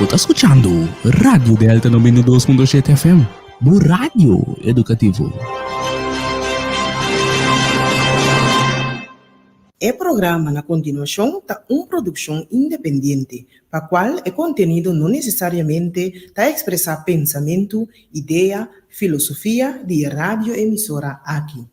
ta skuchando Radio Delta 92.7 FM, bo radio edukativo. E programa na kontinuashon ta un produkshon independiente, pa kual e kontenido no nesesariamente ta ekspresá pensamentu, idea, filosofia di e radioemisora aki.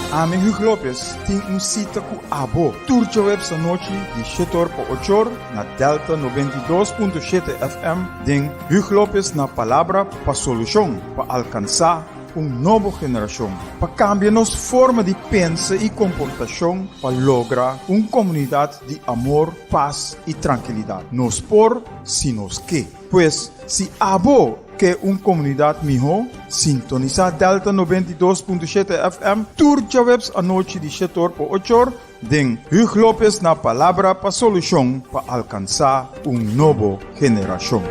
Ami Hugo Lopez tin un sita ku abo tur djaweps anochi di shetor pa ochor na Delta 92.7 FM den Hugo Lopez na Palabra pa Solushon pa alkansá un nobo generashon pa kambia nos forma di pensa i komportashon pa logra un komunidat di amor, pas i trankilidat. Nos por si nos ke. Pues, si abo ke un komunidat mihó, sintonisá Delta 92.7 FM tur djaweps anochi di shetor pa ochor den Huug Lopez na Palabra pa Solushon pa alkansá un nobo generashon.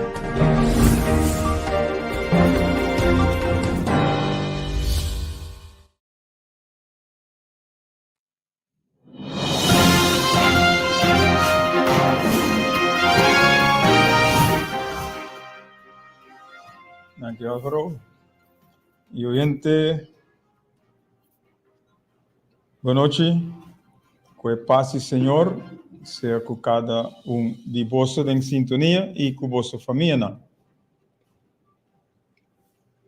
Danki Alvaro. Y oyente, bonochi. Ku e pas di Señor sea ku kada un di boso den sintonia i ku boso famianan.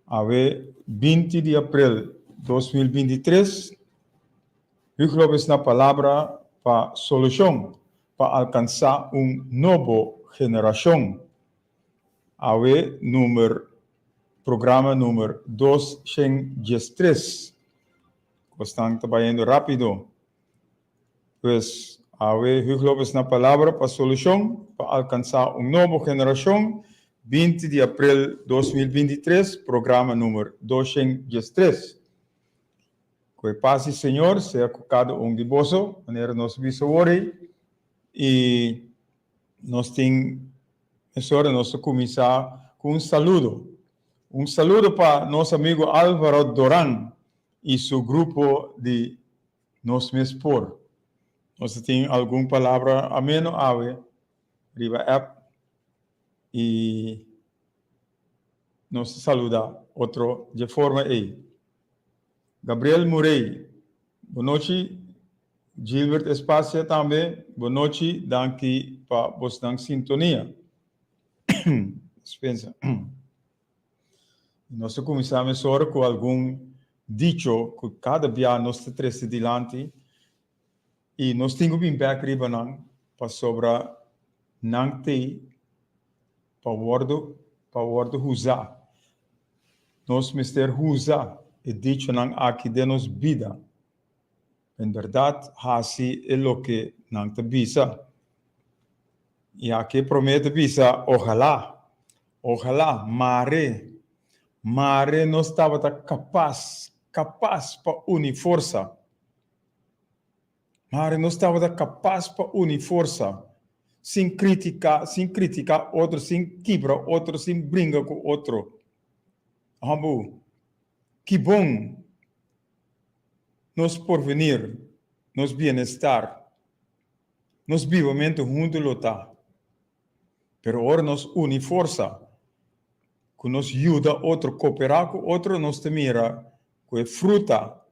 Awe 20 di aprel 2023, Hugo Lopez na palabra pa solushon pa alkansá un nobo generashon. Awe numer programa numer 213. Kosnan ta bayendo rápido. Pues awe Hugo Lopez na palabra pa solushon pa alkansá un nobo generashon 20 di aprel 2023 programa numer 213. Ku e pas di Señor sea ku kada un di boso, manera nos bisa awor ei, i nos tin mesora nos ta kuminsá ku un saludo. Un saludo pa nos amigu Alvaro Doran i su grupo di Nos Mes Por. Nos ta tin algun palabra ameno awe riba app i nos ta saluda otro dje forma ei. Gabriel Murray, bonochi. Gilbert Espacia tambe, bonochi. Danki pa bosnan sintonia. Dispensa. Nos ta kuminsá mesora ku algun dicho ku kada bia nos ta trese dilanti i nos tin ku bin bèk riba nan pasobra nan t'ei pa wòrdu pa wòrdu huzá. Nos mester huza e dichonan aki den nos bida. En bèrdat hasi e loke nan ta bisa. I aki e promé ta bisa, Ohalá, ohalá, mare, mare nos tabata kapas, kapas pa uni forsa. Mare nos tabata kapas pa uni forsa, sin kritiká, sin kritiká otro, sin kibra otro, sin bringa ku otro. Hambu, ki bon nos porvenir, nos bienestar, nos bibamentu huntu lo ta. Pero ora nos uni forsa, ku nos yuda otro, koperá ku otro, nos ta mira ku e fruta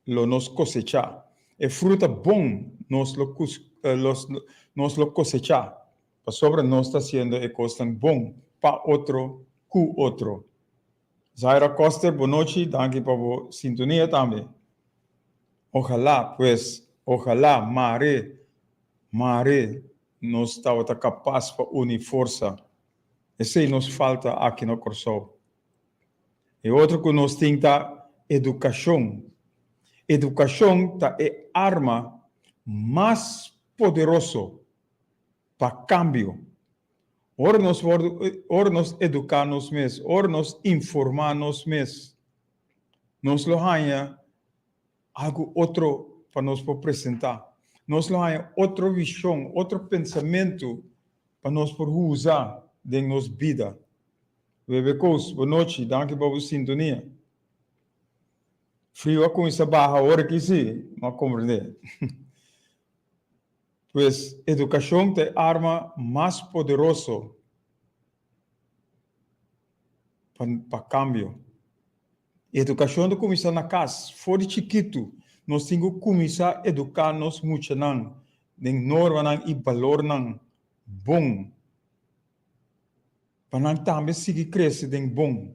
lo nos kosechá. E fruta bon nos lo nos lo kosechá, pasobra nos ta hasiendo e kosnan bon pa otro, ku otro. Zaira Koster, bonochi, danki pa bo sintonia tambe. Ojalá, pues, ojalá, mare, mare nos tabata kapas pa uni forsa. Esei nos falta aki na Kòrsou. E otro ku nos tin ta edukashon. Edukashon ta e arma mas poderoso pa kambio. Ora nos wòrdu, ora nos eduká nos mes, ora nos informá nos mes, nos lo haña algu otro pa nos por presentá. Nos lo haña otro vishon, otro pensamentu pa nos por usa den nos bida. Bebe Koos, bonochi, danki pa bo sintonia. Friu a kuminsá baha ora aki si, no a komprendé. Pues edukashon ta e arma mas poderoso pa kambio. Edukashon ta kuminsá na kas. For di chikitu nos tin ku kuminsá eduká nos muchanan den normanan i balornan bon pa nan tambe sigui krese den bon.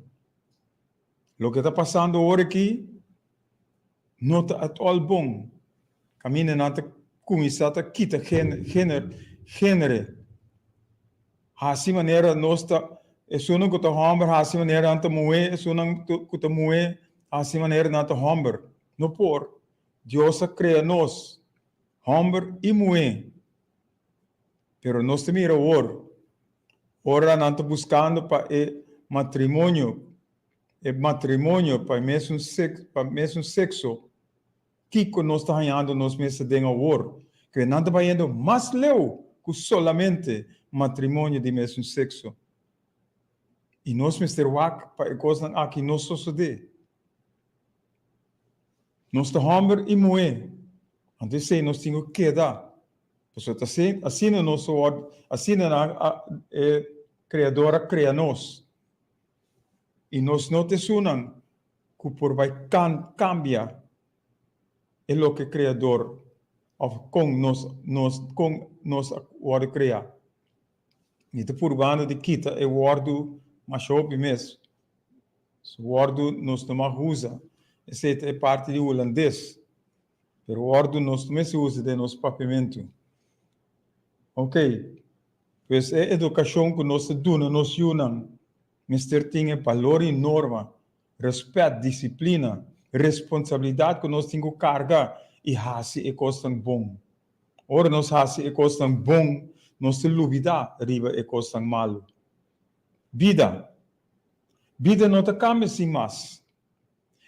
Loke ta pasando awor aki no ta at all bon. Kaminda nan ta kuminsá ta kita genere. Hasi manera nos ta, esunnan ku ta hòmber hasi manera nan ta muhé, esunnan ku ta muhé hasi manera nan ta hòmber. No por. Dios a krea nos, hòmber i muhé. Pero nos ta mira awor, ora nan ta buskando pa e matrimonio, e matrimonio pa e mesun pa mesun sekso, kiko nos ta hañando nos mes aden awor? Ke nan ta bayendo mas leu ku solamente matrimonio di mesun sekso. I nos mester wak pa e kosnan aki no sosodé. Nos ta hòmber i muhé, anto esei nos tin ku keda. Pasobra ta asina nos a wòrdu, asina nan a, e Kreador a krea nos. I nos no ta esunnan ku por bai kambia e loke Kreador òf kon nos nos kon nos a wòrdu kreá. Mi ta purbando di kita e wòrdu masha hopi mes. Su wòrdu nos no mag usa. Esei ta e parti di hulandes. Pero wòrdu nos no mester usa den nos papiamentu. Ok, pues e edukashon ku nos ta duna nos yunan mester tin e balor i norma, rèspèt, disiplina, responsabilidat ku nos tin ku karga i hasi e kosnan bon. Ora nos hasi e kosnan bon, nos ta lubidá riba e kosnan malu. Bida. Bida no ta kambia sin mas.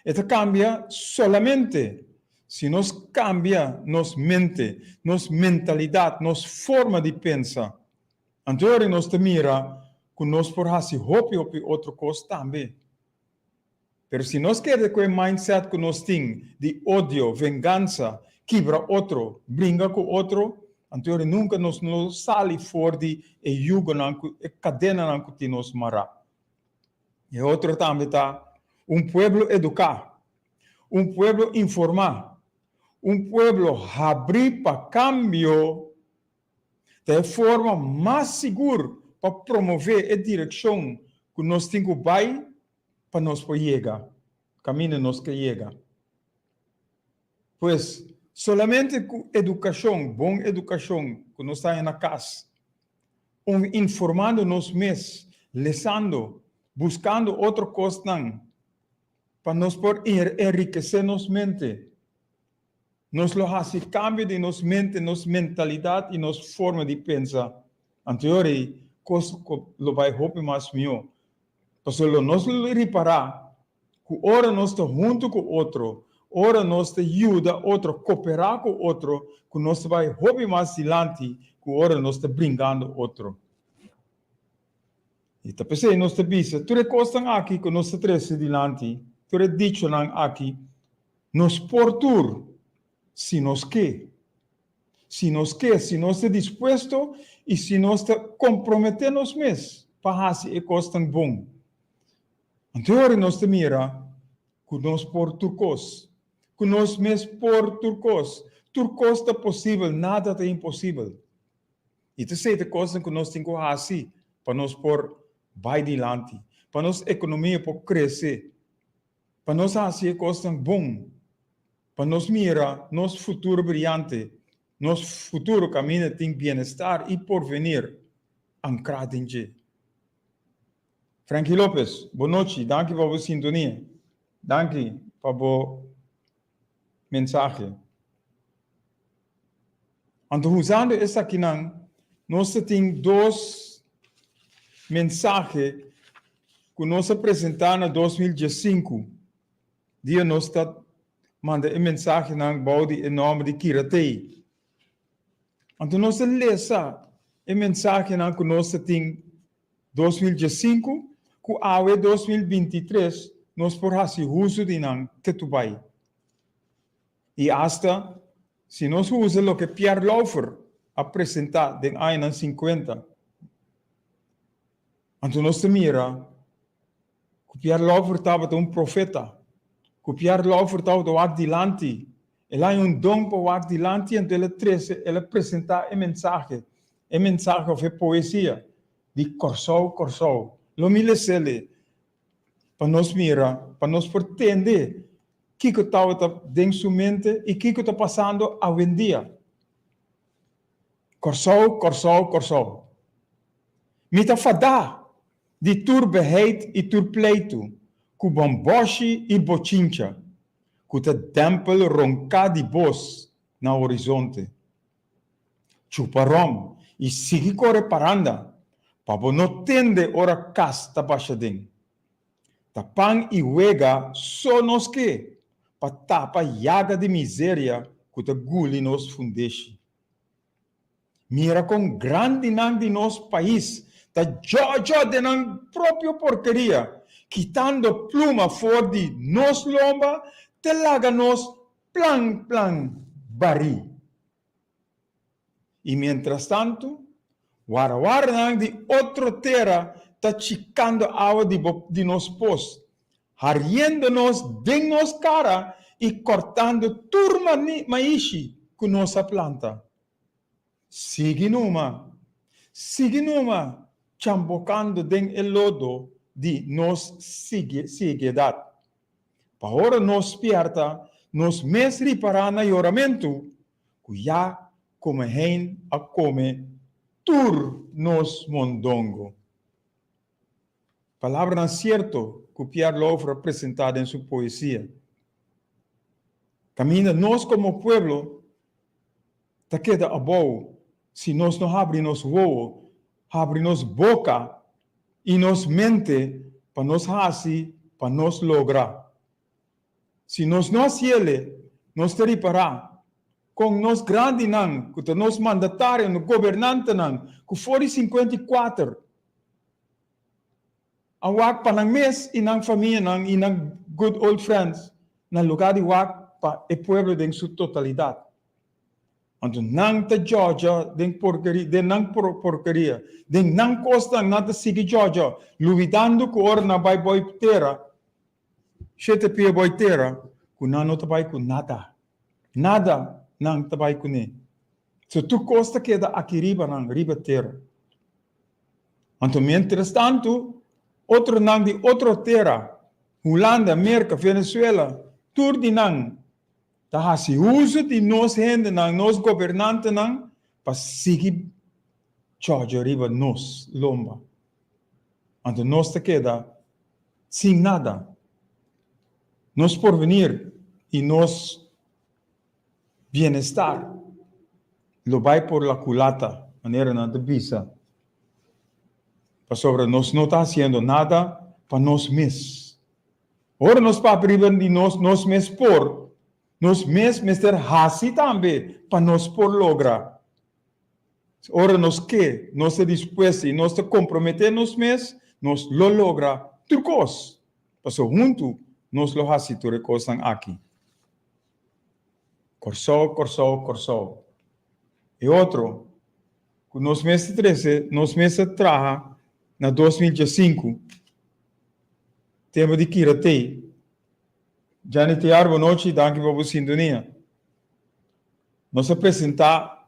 E ta kambia solamente si nos kambia nos mente, nos mentalidat, nos forma di pensa. Anto ora nos ta mira ku nos por hasi hopi hopi otro kos tambe. Pero si nos keda ku e mindset ku nos tin di odio, vengansa, kibra otro, bringa ku otro, anto ora nunka nos no lo sali for di e yugonan ku e kadenanan ku tin nos mará. E otro tambe ta un pueblo eduká, un pueblo informá, un pueblo habrí pa kambio ta e forma mas sigur pa promové e direkshon ku nos tin ku bai pa nos por yega kaminda nos ke yega. Pues, solamente ku edukashon, bon edukashon ku nos ta haña na kas, un informando nos mes, lesando, buskando otro kosnan pa nos por enrikesé nos mente, nos lo hasi kambio di nos mente, nos mentalidat i nos forma di pensa. Anto ei kos lo bai hopi mas mihó. Pasobra lo nos lo ripará ku ora nos ta huntu ku otro, ora nos ta yuda otro, koperá ku otro, ku nos ta bai hopi mas dilanti ku ora nos ta bringando otro. I ta p'esei nos ta bisa, tur e kosnan aki ku nos ta trese dilanti, tur e dichonan aki, nos por tur si nos ke. Si nos ke, si nos ta dispuesto i si nos ta komprometé nos mes pa hasi e kosnan bon. Anto ora nos ta mira ku nos por tur kos, ku nos mes por tur kos, tur kos ta posibel, nada ta imposibel. I ta esei ta kosnan ku nos tin ku hasi pa nos por bai dilanti, pa nos ekonomia por krese, pa nos hasi e kosnan bon, pa nos mira nos futuro briante, nos futuro kaminda tin bienestar i porvenir ankrá den dje. Frankie Lopez, bo nochi, danki pa bo sintonia, danki pa bo mensahe. Anto usando esakinan, nos ta tin dos mensahe ku nos a presentá na 2015, dia nos ta manda e mensahenan bou di e nòmber di Kiratei. Anto nos ta lesa e mensahenan ku nos ta tin 2015 ku awe 2023 nos por hasi huso di nan ketu bai. I asta si nos usa loke Pierre Lauffer a. a presentá den añanan sinkuenta. Anto nos ta mira ku Pierre Lauffer tabata un profeta, ku Pierre Lauffer tabata wak dilanti, el a haña un don pa wak dilanti, anto el a trese, el a presentá e mensahe, e mensahe òf e poesia di Kòrsou, Kòrsou. Lo mi les'el pa nos mira, pa nos por tende kiko tabata den su mente i kiko ta pasando awendia. Kòrsou, Kòrsou, Kòrsou. Mi ta fadá di tur beheit i tur pleitu ku bòmbòshi i bochincha ku ta dèmpel ronká di bos na horizonte. Chupa ròm i sigui kore paranda pa bo no tende ora kas ta basha den. Ta pan i wega so nos ke pa tapa yaga di miseria ku ta guli nos fundeshi. Mira kon grandinan di nos pais ta djòdjò den nan propio porkeria, kitando pluma for di nos lomba te laga nos plan plan barí. I mientrastantu, warawarnan di otro tera ta chikando awa di bo di nos pos, hariendo nos den nos kara i kòrtando tur maishi ku nos a planta. Sigui numa, sigui numa chambokando den e lodo di nos sieguedat. Pa ora nos spierta, nos mes ripará na yoramentu ku ya kome hein a kome tur nos mondongo. Palabranan sierto ku Pierre Lauffer a presentá den su poesia. Kaminda nos komo pueblo ta keda abou si nos no habri nos wowo, habri nos boka i nos mente pa nos hasi pa nos logra. Si nos no hasiele, nos ta ripará kon nos grandinan ku ta nos mandatarionan, gobernantenan ku for di 54 a wak pa nan mes i nan famianan i nan good old friends na lugá di wak pa e pueblo den su totalidat. Anto nan ta djòdjò den porkeria, den nan porkeria, den nan kosnan nan ta sigui djòdjò, lubidando ku ora nan bai boi tera, shete pia boi tera, ku nan no ta bai ku nada. Nada nan ta bai kuné. So tur kos ta keda aki riba nan, riba tera. Anto mientrastantu, otronan di otro tera, Hulanda, Merka, Venezuela, tur di nan Ta hasi uso di nos hendenan, nos gobernantenan, pa sigui chòdjo riba nos lomba. Anto nos ta keda sin nada. Nos porvenir i nos bienestar lo bai por la kulata, manera nan ta bisa, pasobra nos no ta hasiendo nada pa nos mes. Ora nos papia riba di nos, nos mes por. Nos mes mester hasi tambe pa nos por logra. Ora nos ke, nos ta dispuesto i nos ta komprometé nos mes, nos lo logra tur kos. Pasobra huntu nos lo hasi tur e kosnan aki. Kòrsou, Kòrsou, Kòrsou. E otro ku nos mes ta trese, nos mes ta traha na 2015. Tempo di kira tei. Gianni TR, bonochi, danki pa bo sintonia. Nos a presenta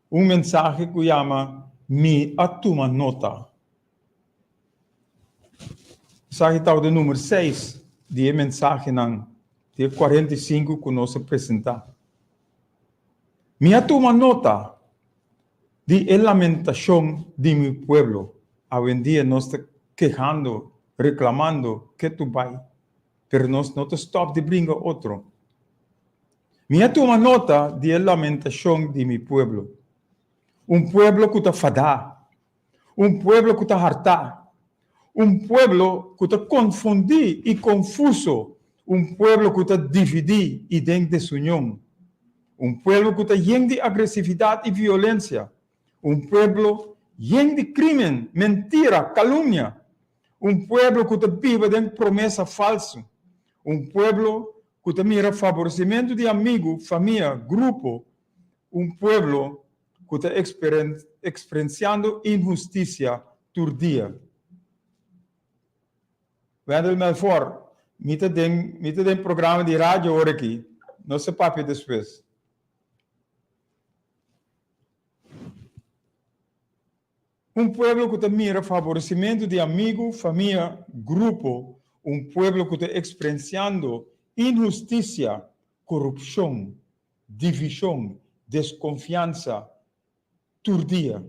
un mensahe ku yama Mi a tuma nota. Esaki tabata number seis di e mensahenan di e 45 ku nos a presenta. Mi a tuma nota di e lamentashon di mi pueblo. Awendia nos ta kehando, reklamando ketu bai, pero nos no ta stòp di bringa otro. Mi a tuma nota di e lamentashon di mi pueblo, un pueblo ku ta fadá, un pueblo ku ta hartá, un pueblo ku ta konfundí i konfuso, un pueblo ku ta dividí i den desunion, un pueblo ku ta yen di agresividat i violensia, un pueblo yen di krímen, mentira, kalumnia, un pueblo ku ta biba den promesa falsu, un pueblo ku ta mira faboresimentu di amigu, famia, grupo, un pueblo. ku ta eksperensiando inhustisia tur dia. Wendel Melfor, Mi ta den mi ta den programa di radio ora aki. Nos ta papia despues. Un pueblo ku ta mira faboresimentu di amigu, famia, grupo, un pueblo ku ta eksperensiando inhustisia, korupshon, divishon, deskonfiansa tur dia.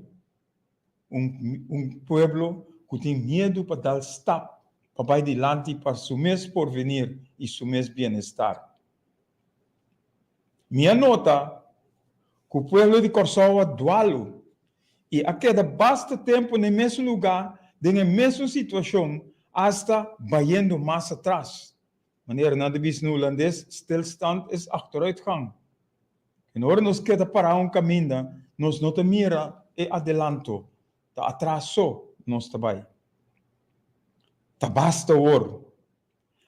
Un un pueblo ku tin miedu pa dal stap pa bai dilanti pa su mes porvenir i su mes bienestar. Mi a nota ku pueblo di Kòrsou a dualu i a keda basta tempu na e mesun lugá den e mesun situashon asta bayendo mas atras. Manera nan ta bisa na hulandes, stilstand is achteruitgang. En ora nos keda pará un kaminda, nos no ta mira e adelanto, ta atras so nos ta bai. Ta basta awor.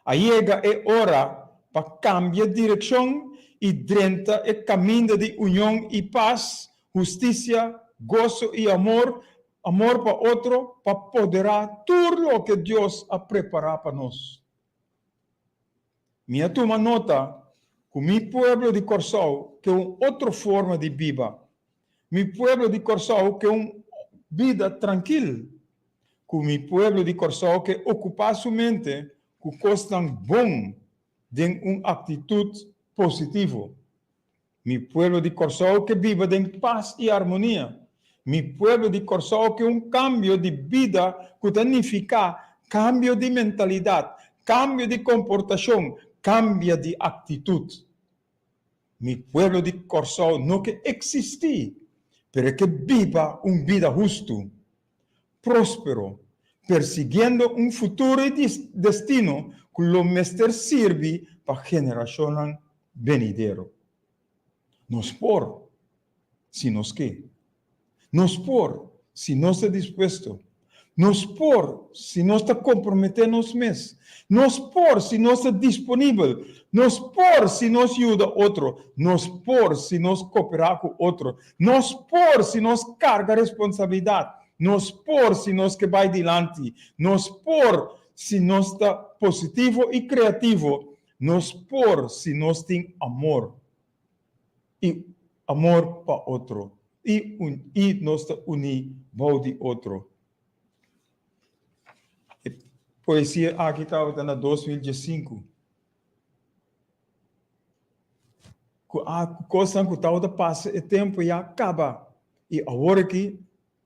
A yega e ora pa kambia direkshon i drenta e kaminda di union i pas, hustisia, goso i amor, amor pa otro, pa poderá tur loke Dios a prepará pa nos. Mi a tuma nota ku mi pueblo di Kòrsou ke un otro forma di biba. Mi pueblo di Kòrsou ke un bida trankil. Ku mi pueblo di Kòrsou ke okupá su mente ku kosnan bon den un aktitut positivo. Mi pueblo di Kòrsou ke biba den pas i armonia. Mi pueblo di Kòrsou ke un kambio di bida ku ta nifiká kambio di mentalidat, kambio di komportashon, kambia di aktitut. Mi pueblo di Kòrsou no ke eksistí, pero e ke biba un bida hustu, próspero, persiguiendo un futuro i destino ku lo mester sirbi pa generashonnan benidero. Nos por, si nos ke. Nos por, si nos ta dispuesto. Nos por, si nos ta komprometé nos mes. Nos por, si nos ta disponibel. Nos por, si nos yuda otro. Nos por, si nos koperá ku otro. Nos por, si nos karga responsabilidat. Nos por, si nos ke bai dilanti. Nos por, si nos ta positivo i kreativo. Nos por, si nos tin amor i amor pa otro i i nos ta uní bou di otro. E poesia aki tabata na 2015. Ku a kosnan ku tabata pasa e tempu ya kaba i awor aki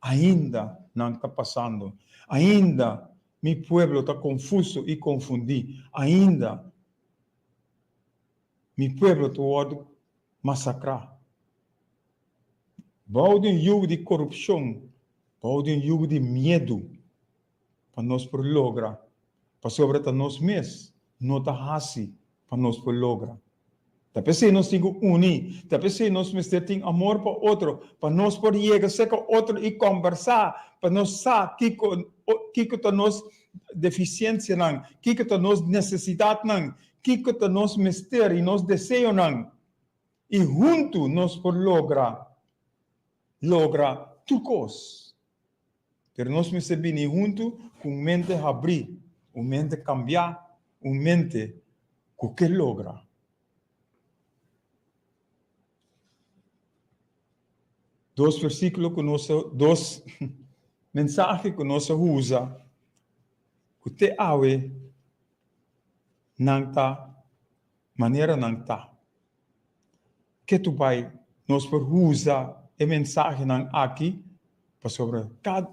ainda nan ta pasando. Ainda mi pueblo ta konfuso i konfundí. Ainda Mi pueblo ta wòrdu masakrá. Bou di un yugo di korupshon, bou di un yugo di miedu, pa nos por logra, pasobra ta nos mes no ta hasi pa nos por logra. Ta p'esei nos tin ku uni, ta p'esei nos mester tin amor pa otro, pa nos por yega serka otro i kòmbersá, pa nos sa kiko kiko ta nos defisiensianan, kiko ta nos nesesidatnan, Kiko ta nos mester i nos deseonan, i huntu nos por logra logra tur kos. Pero nos mester bini huntu ku un mente habrí, un mente kambiá, un mente ku ke logra. Dos versíkulo ku nos a, dos mensahe ku nos a usa ku te awe Nan ta manera nan ta. Ke tu bai nos por usa e mensahenan aki pasobra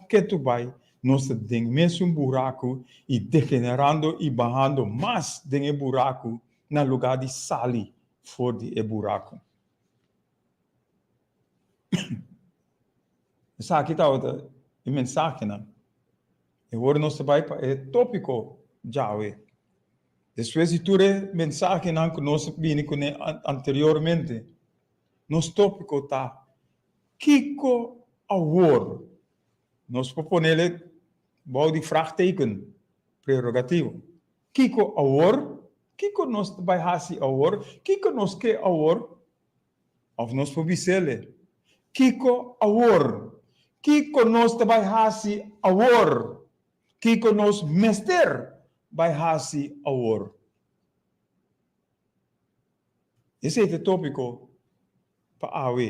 ke tu bai nos ta den mesun buraku i degenerando i bahando mas den e buraku na luga di sali for di e buraku. Esaki tabata e mensahenan. E ora nos ta bai pa e tópiko djawe. Despues di tur e mensahenan ku nos a bini kuné anteriormente, nos tópiko ta, Kiko awor? Nos por ponele bou di vraagteken, prerogativo. Kiko awor? Kiko nos ta bai hasi awor? Kiko nos ke awor? Òf nos por bis'ele. Kiko awor? Kiko nos ta bai hasi awor? Kiko nos mester bai hasi awor? Esei ta e tópiko pa awe.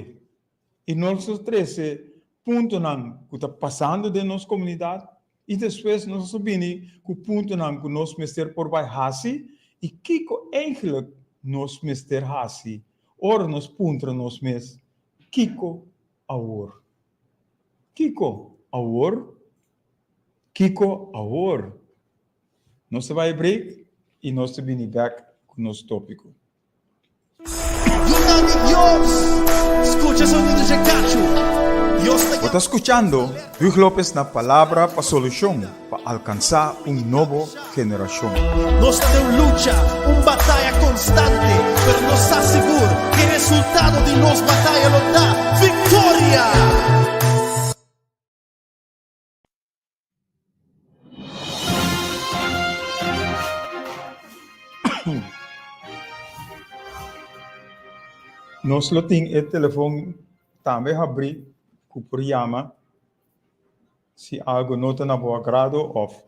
I nos lo trese puntonan ku ta pasando den nos komunidat i despues nos lo bini ku puntonan ku nos mester por bai hasi i kiko eigentlik nos mester hasi ora nos puntra nos mes, Kiko awor? Kiko awor? Kiko awor? Nos ta bai break i nos ta bini bek ku nos tópiko. Yunan di Dios, skucha sonido dje kachu. Dios ta Bo ta skuchando Huig Lopez na Palabra pa Solushon pa alkansá un nobo generashon. Nos ta den un lucha, un bataya konstante, pero nos sa sigur ku e resultado di nos bataya lo ta viktoria! Nos lo tin e telefon tambe habrí ku por yama si algo no ta na bo agrado òf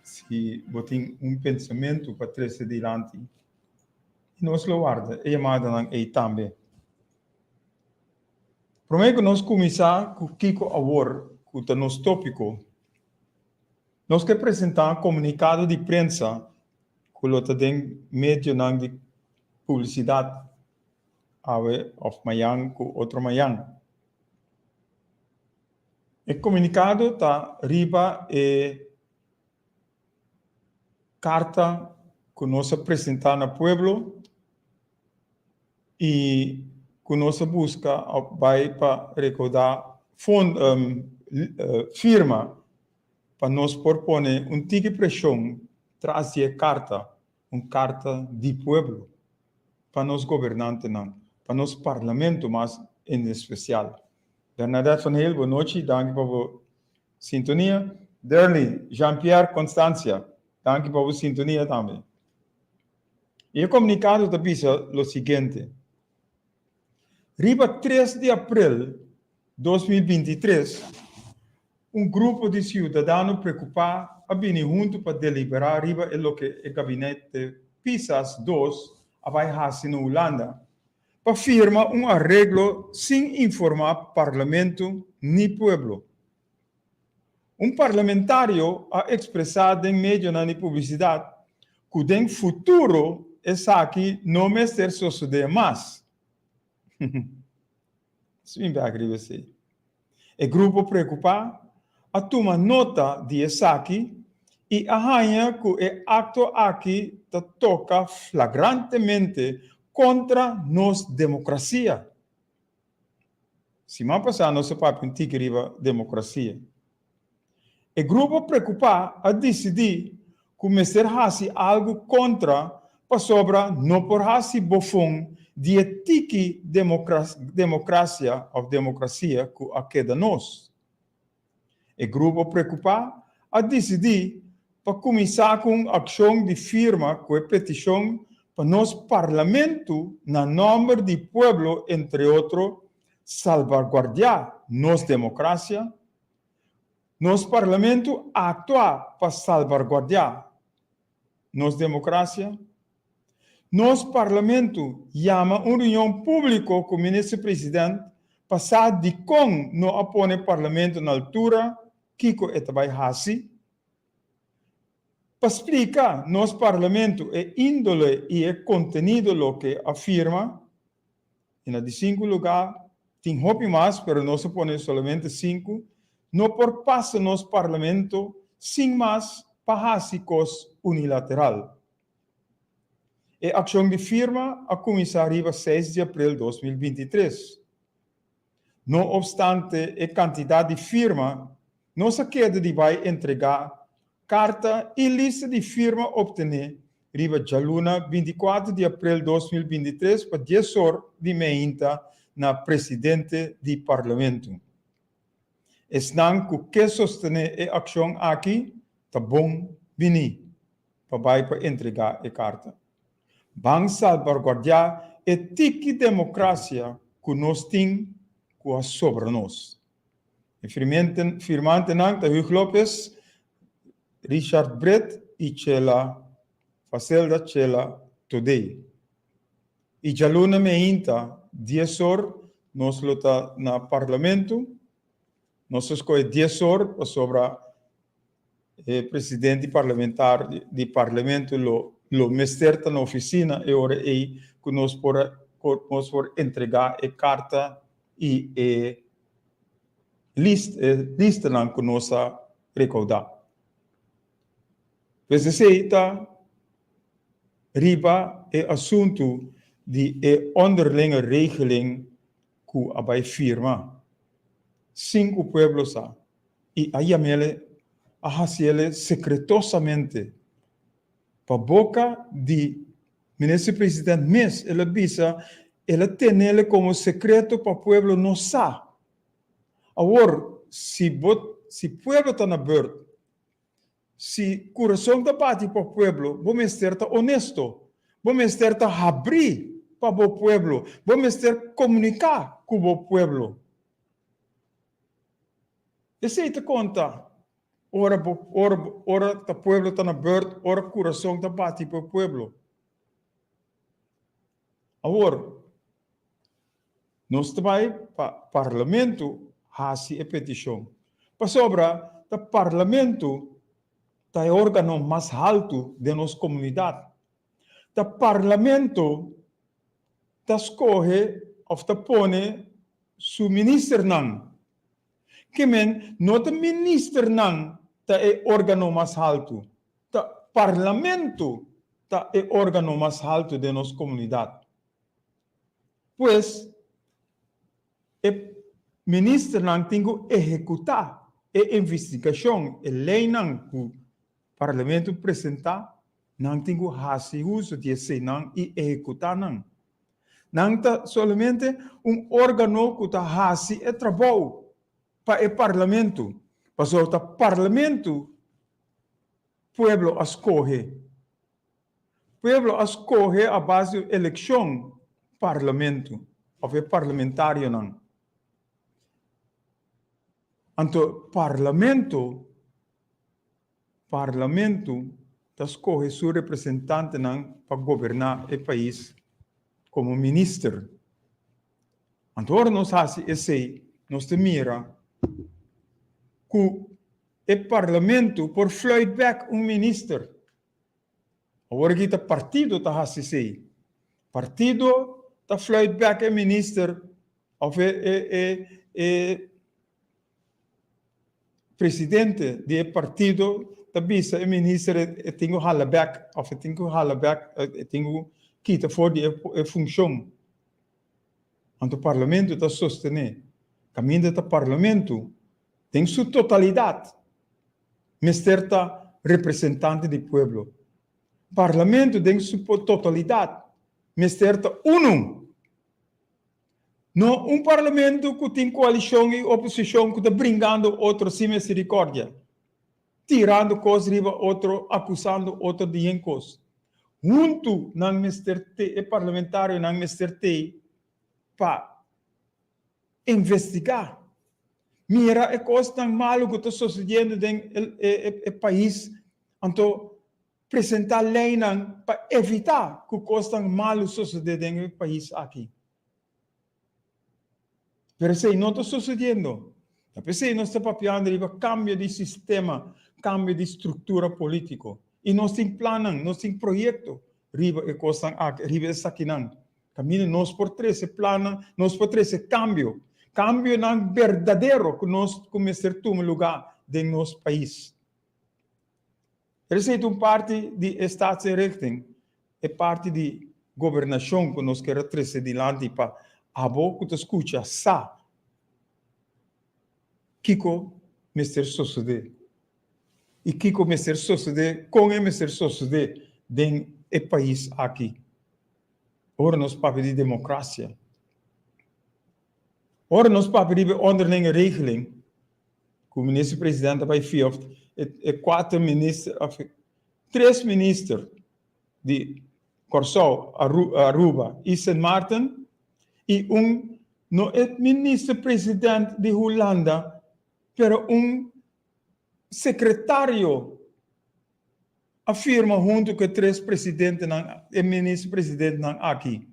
si bo tin un pensamentu pa trese dilanti. I nos lo warda e yamadanan ei tambe. Promé ku nos kuminsá ku Kiko Awor, ku ta nos tópiko, nos ke presentá komunikado di prensa ku lo ta den medionan di publisidat awe òf mañan ku otro mañan. E komunikado ta riba e karta ku nos a presentá na pueblo i ku nos a buska òf bai pa rekoudá fon firma pa nos por pone un tiki preshon tras di e karta, un karta di pueblo pa nos gobernantenan, pa nos parlamento mas en espesial. Bernadette van Heel, bonochi, danki pa bo sintonia. Derly Jean Pierre Constancia, danki pa bo sintonia tambe. E komunikado ta bisa lo siguiente, Riba tres di aprel 2023, un grupo di siudadano preokupá a bini huntu pa deliberá riba e loke e gabinete Pisas dos a bai hasi na Hulanda pa firma un areglo sin informá parlamento ni pueblo. Un parlamentario a ekspresá den medionan di publisidat ku den futuro esaki no mester sosodé mas. Swin bek riba esei. E grupo preokupá a tuma nota di esaki i a haña ku e akto aki ta toka flagrantemente kontra nos demokrasia. Siman pasá nos a papia un tiki riba demokrasia. E grupo preokupá a disidí ku mester hasi algu kontra pasobra no por hasi bofon di e tiki demokrasia òf demokrasia ku a keda nos. E grupo preokupá a disidí pa kuminsá ku un akshon di firma ku e petishon pa nos Parlamento na nòmber di pueblo entre otro salbaguardiá nos demokrasia. Nos Parlamento aktua pa salbaguardiá nos demokrasia. Nos Parlamento yama un reunion públiko ku Minister President pa sa dikon no a pone Parlamento na altura kiko e ta bai hasi. Pa splika nos Parlamento e índole i e kontenido loke a firma. I na di sinku lugá, tin hopi mas, pero nos a pone solamente sinku, no por pasa nos Parlamento sin mas pa hasi kos unilateral. E akshon di firma a kuminsá riba seis di aprel 2023. No opstante e kantidat di firma, nos a keda di bai entregá karta i lista di firma optené riba djaluna 24 di aprel 2023 pa dies or di meinta na presidente di Parlamento. Esnan ku ke sostené e akshon aki ta bon bini pa bai pa entregá e karta. Ban salbarguardiá e tiki demokrasia ku nos tin. ku a sobra nos. E firmantenan ta Huug Lopez, Richard Brett i Chela Facelda Chela Todey. I djaluna meinta dies or nos lo ta na Parlamento. Nos a skohe dies or pasobra e presidente parlamentar di Parlamento lo lo mester ta na oficina e ora ei ku nos por nos por entrega e karta i e list e listanan ku nos a rekoudá. Pues esei ta riba e asuntu di e onderlinge regeling ku a bai firma sin ku pueblo sa i a yam'ele a hasiele sekretosamente pa boka di Minister President mes. El a bisa el a tenele komo sekreto pa pueblo no sa. Awor si bo si pueblo ta na beurt, si kurason ta bati pa pueblo, bo mester ta onesto, bo mester ta habrí pa bo pueblo, bo mester komuniká ku bo pueblo. Esei ta konta ora bo ora ora ta pueblo ta na beurt, ora kurason ta bati pa pueblo. Awor, nos ta bai pa Parlamento hasi e petishon, pasobra ta Parlamento ta e organo mas haltu den nos komunidat. Ta Parlamento ta skohe òf ta pone su ministernan. Ke men, no ta ministernan ta e organo mas haltu, ta Parlamento ta e organo mas haltu den nos komunidat. Pues, e ministernan tin ku ehekutá e investigashon, e leinan ku Parlamento presentá, nan tin ku hasi uso di eseinan i ehekutá nan. Nan ta solamente un órgano ku ta hasi e trabou pa e Parlamento, pasobra ta Parlamento pueblo a skohe. Pueblo a skohe a base di elekshon Parlamento òf e parlamentarionan. Anto Parlamento Parlamento ta skohe su representantenan pa goberná e pais komo minister. Anto ora nos hasi esei, nos ta mira ku e Parlamento por fluit bèk un minister. Awor aki ta partido ta hasi esei. Partido ta fluit bèk e minister òf e e e Presidente di e partido ta bisa e minister e tin ku hala bek of e tin ku hala bek e tin ku kita for di e funshon. Anto parlamento ta sostené. Kaminda ta parlamento den su totalidat mester ta representante di pueblo. Parlamento den su totalidat mester ta unu. No un parlamento cu tin coalicion y oposicion cu ta bringando otro sin misericordia, tirando cos riba otro, acusando otro di yen cos. Hunto nan mester te, e parlamentarionan mester tey pa investiga, mira e cosnan malo cu ta sucediendo den e pais, anto Presentá leinan pa evitá ku kosnan malu sosodé den e pais aki. Pero esei no ta sosodiendo. Ta p'esei nos ta papiando riba kambio di sistema, kambio di struktura polítiko. I nos tin plannan, nos tin proyekto riba e kosnan aki, riba esakinan. Kaminda nos por trese plannan, nos por trese kambio, kambionan berdadero ku nos ku mester tuma lugá den nos pais. Esei ta un parti di e staatsinrichting, e parti di gobernashon ku nos ker a trese dilanti pa abo ku ta skucha sa kiko mester sosodé i kiko mester sosodé, kon e mester sosodé den e pais aki. Ora nos papia di demokrasia, ora nos papia riba e onderlinge regeling, ku minister president a bai fia of e kuater minister of tres minister di Kòrsou, Aruba i Sint Maarten i un. No e minister president di Hulanda, pero un sekretario a firma huntu ku e tres presidentenan, e minister presidentenan aki.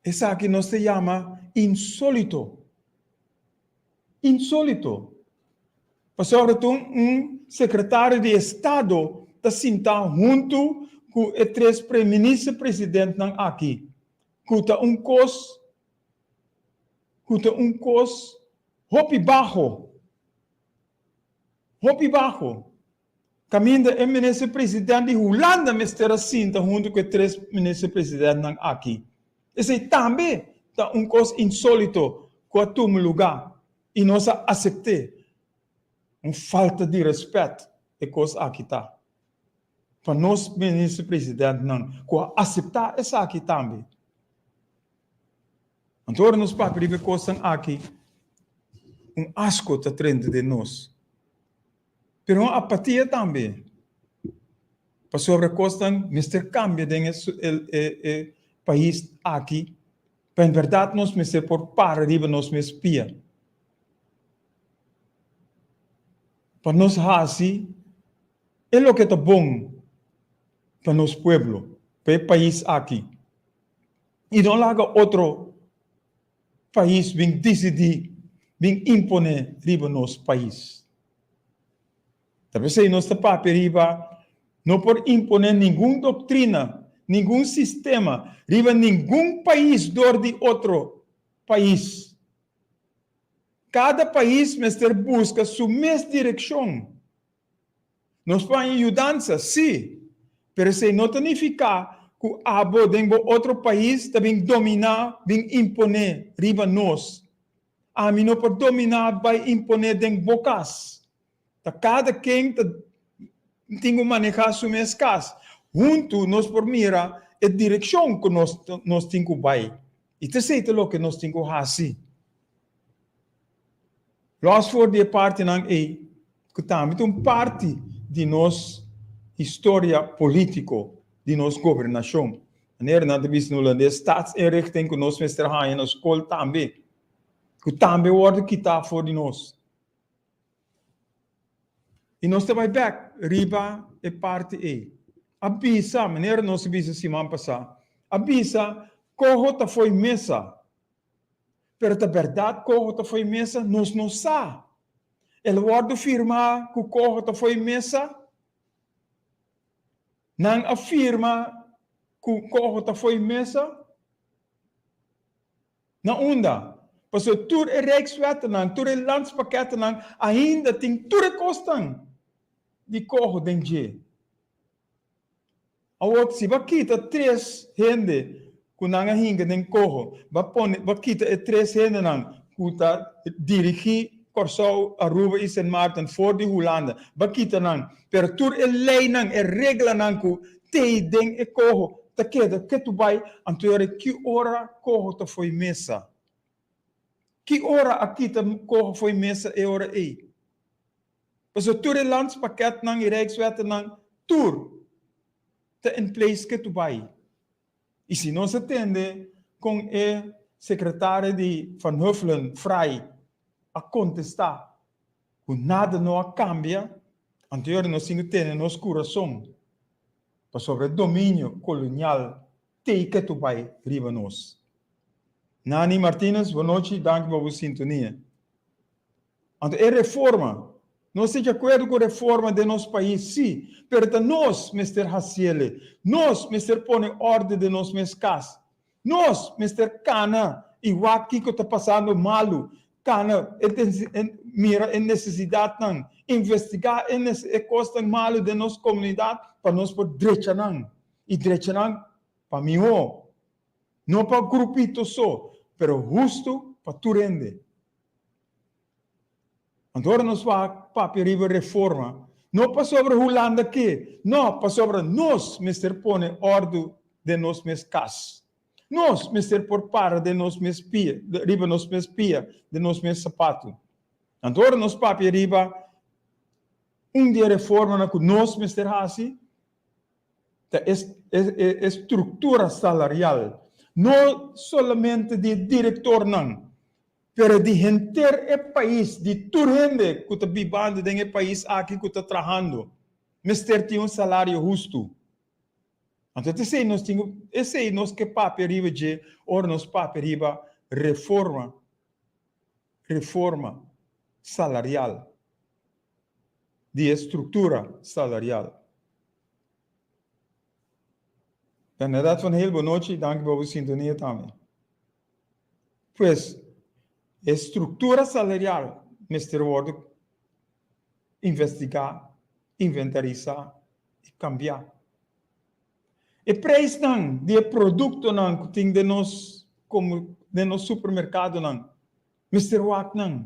Esaki nos ta yama insolito. Insolito. Pasobra ta un sekretario di estado ta sinta huntu ku e tres minister presidentnan aki, ku ta un kos ku ta un kos hopi baho. Hopi baho. Kaminda e minister president di Hulanda mester a sinta huntu ku e tres minister presidentnan aki. Esei tambe ta un kos insolito ku a tuma lugá i nos a asept'é. Un falta di rèspèt e kos aki ta pa nos minister presidentnan ku a aseptá esaki tambe. Anto ora nos papia riba e kosnan aki, un asko ta trenta den nos. Pero un apatia tambe. Pasobra kosnan mester kambia den e e pais aki, pa en bèrdat nos mester por para riba nos mes pia. Pa nos hasi e loke ta bon pa nos pueblo, pa e pais aki. I no laga otro pais bin disidí, bin imponé riba nos pais. Ta p'esei nos ta papia riba no por imponé ningun doktrina, ningun sistema riba ningun pais dor di otro pais. Kada pais mester buska su mes direkshon. Nos por haña yudansa, sí, pero esei no ta nifiká ku abo den bo otro pais ta bin dominá, bin imponé riba nos. Ami no por dominá bai imponé den bo kas. Ta kada ken ta tin ku manehá su mes kas. Huntu nos por mira e direkshon ku nos nos tin ku bai. I ta esei ta loke nos tin ku hasi. Los for di e partinan ei, ku tambe ta un parti di nos historia polítiko, di nos gobernashon. Manera nan ta bisa na hulandes, staatsinrichting ku nos mester haña na skol tambe, ku tambe wòrdu kitá for di nos. I nos ta bai bèk riba e parti ei. A bisa, manera nos a bisa siman pasá, a bisa koho ta fo'i mesa. Pero ta bèrdat koho ta fo'i mesa? Nos no sa. El a wòrdu firmá ku koho ta fo'i mesa? Nan a firma ku koho ta fo'i mesa? Na unda? Pasobra tur e rijkswettennan, tur e landspakkettennan ainda tin tur e kosnan di koho den dje. Awor, si bo a kita tres hende ku nan a hinka den koho, bo a pone, bo a kita e tres hendenan ku ta dirigí Kòrsou, Aruba i Sint Maarten for di Hulanda, bo a kita nan, pero tur e leinan, e reglanan ku tei den e koho ta keda ketu bai, anto e ora ki ora koho ta fo'i mesa? Ki ora a kita koho fo'i mesa e ora ei? Pasobra tur e landspakketnan i rijkswettennan tur ta in place ke tu bai. I si nos a tende kon e sekretario di Van Huffelen, Fraai, a kontestá ku nada no a kambia, anto yora nos tin ku tene nos kurason pasobra e dominio kolonial tei ke tu bai riba nos. Nani Martinez, bonochi, danki pa bo sintonia. Anto e reforma, nos ta di akuerdo ku reforma den nos pais, si, pero ta nos mester hasiele. Nos mester pone orde den nos mes kas. Nos mester kana i wak kiko ta pasando malu, kana mira e nesesidatnan, investigá e kosnan malu den nos komunidat pa nos por drecha nan i drecha nan pa mihó, no pa grupito so, pero hustu pa tur hende. Anto ora nos wak papia riba reforma, no pasobra Hulanda ke, no, pasobra nos mester pone òrdu den nos mes kas. Nos mester por para den nos mes pia, riba nos mes pia, den nos mes sapatu. Anto ora nos papia riba un di e reformanan ku nos mester hasi, ta e struktura salarial. No solamente di direktornan, pero di henter e pais, di tur hende ku ta bibando den e pais aki ku ta trahando, mester tin un salario hustu. Anto ta esei nos tin ku, esei nos ke papia riba dje ora nos papia riba reforma, reforma salarial, di e struktura salarial. Bernadette van Heel, bonochi, danki pa bo sintonia tambe. Pues, e struktura salarial mester wòrdu investigá, inventarisá i kambiá. E preisnan di e produktonan ku tin den nos den nos supermerkadonan mester wak nan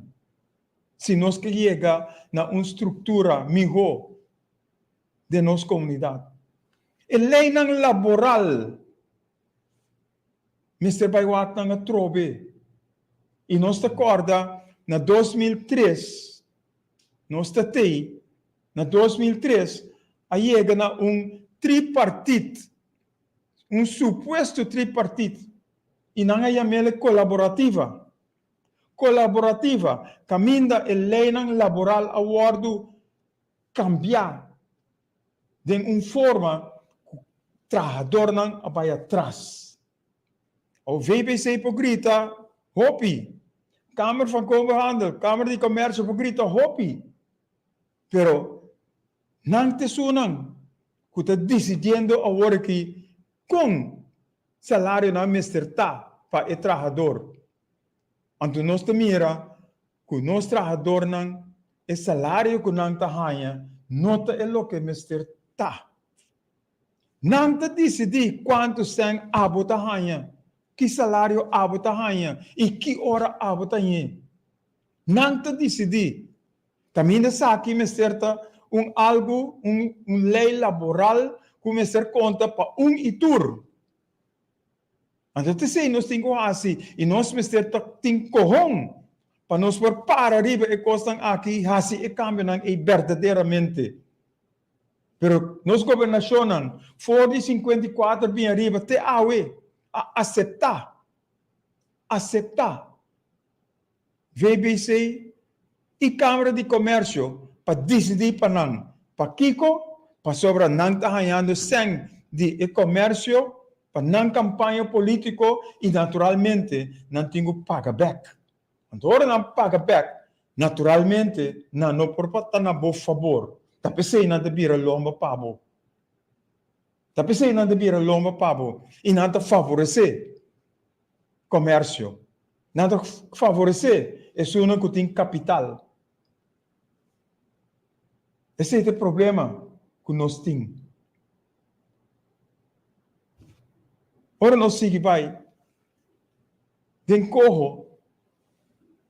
si nos ke yega na un struktura mihó den nos komunidat. E leinan laboral Mester bai wak nan atrobe. I nos ta kòrda na 2003, nos ta tei, na 2003 a yega na un tripartit, un supuesto tripartit, i nan a yam'el kolaborativa. Kolaborativa, kaminda e leinan laboral a wòrdu kambiá den un forma ku trahadornan a bai atras. Au VBC por grita hopi, Kamer van Koophandel, Kamer di Komersio por grita hopi, pero nan ta esunnan ku ta disidiendo awor aki kon salarionan mester ta pa e trahador. Anto nos ta mira ku nos trahadornan e salario ku nan ta haña no ta e loke mester ta. Nan ta disidí kuantu sèn abo ta haña, ki salario abo ta haña i ki ora abo ta hañ'é. Nan ta disidí. Kaminda esaki mester ta un algu, un lei laboral ku mester konta pa un i tur. Anto ta esei nos tin ku hasi i nos mester ta tin kohon pa nos por para riba e kosnan aki i hasi e kambionan ei berdaderamente. Pero nos gobernashonnan for di 54 bin ariba te awe a aseptá, aseptá VBC i Kamara di Komersio pa disidí pa nan. Pakiko? Pasobra nan ta hañando sèn di e komersio pa nan kampaña polítiko i naturalmente nan tin ku paga bèk. Anto ora nan paga bèk, naturalmente nan no por ta na bo fabor. Ta p'esei nan ta bira lomba pa bo. Ta p'esei nan ta bira lomba pa bo i nan ta favoresé komersio. Nan ta favoresé esunnan ku tin kapital. Esei ta e problema ku nos tin. Ora nos sigui bai den koho,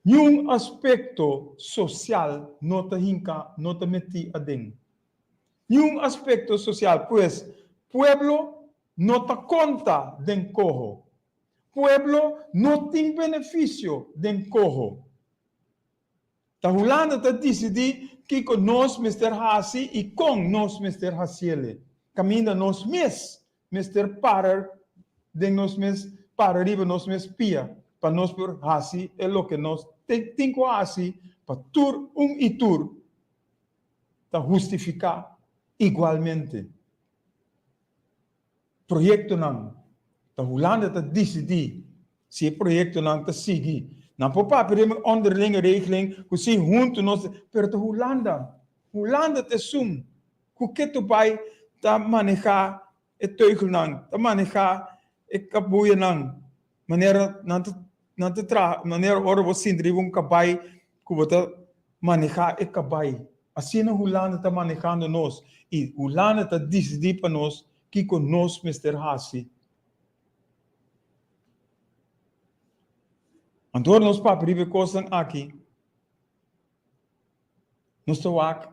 niun aspekto sosial no ta hinka, no ta metí aden. Niun aspekto sosial. Pues, pueblo no ta konta den koho. Pueblo no tin benefisio den koho. Ta Hulanda ta disidí kiko nos mester hasi i kon nos mester hasiele. Kaminda nos mes mester para den nos mes para riba nos mes pia pa nos por hasi e loke nos tin ku hasi pa tur un i tur ta hustifiká igualmente. Proyektonan, ta Hulanda ta disidí si e proyektonan ta sigui. Nan por papia den onderlinge regeling ku si huntu nos, pero ta Hulanda, Hulanda ta esun ku ketu bai ta manehá e teugelnan, ta manehá e kabuyanan manera nan ta nan ta traha, manera ora bo sinti riba un kabai ku bo ta manehá e kabai. Asina Hulanda ta manehando nos i Hulanda ta disidí pa nos kiko nos mester hasi. Anto ora nos papia riba e kosnan aki, nos ta wak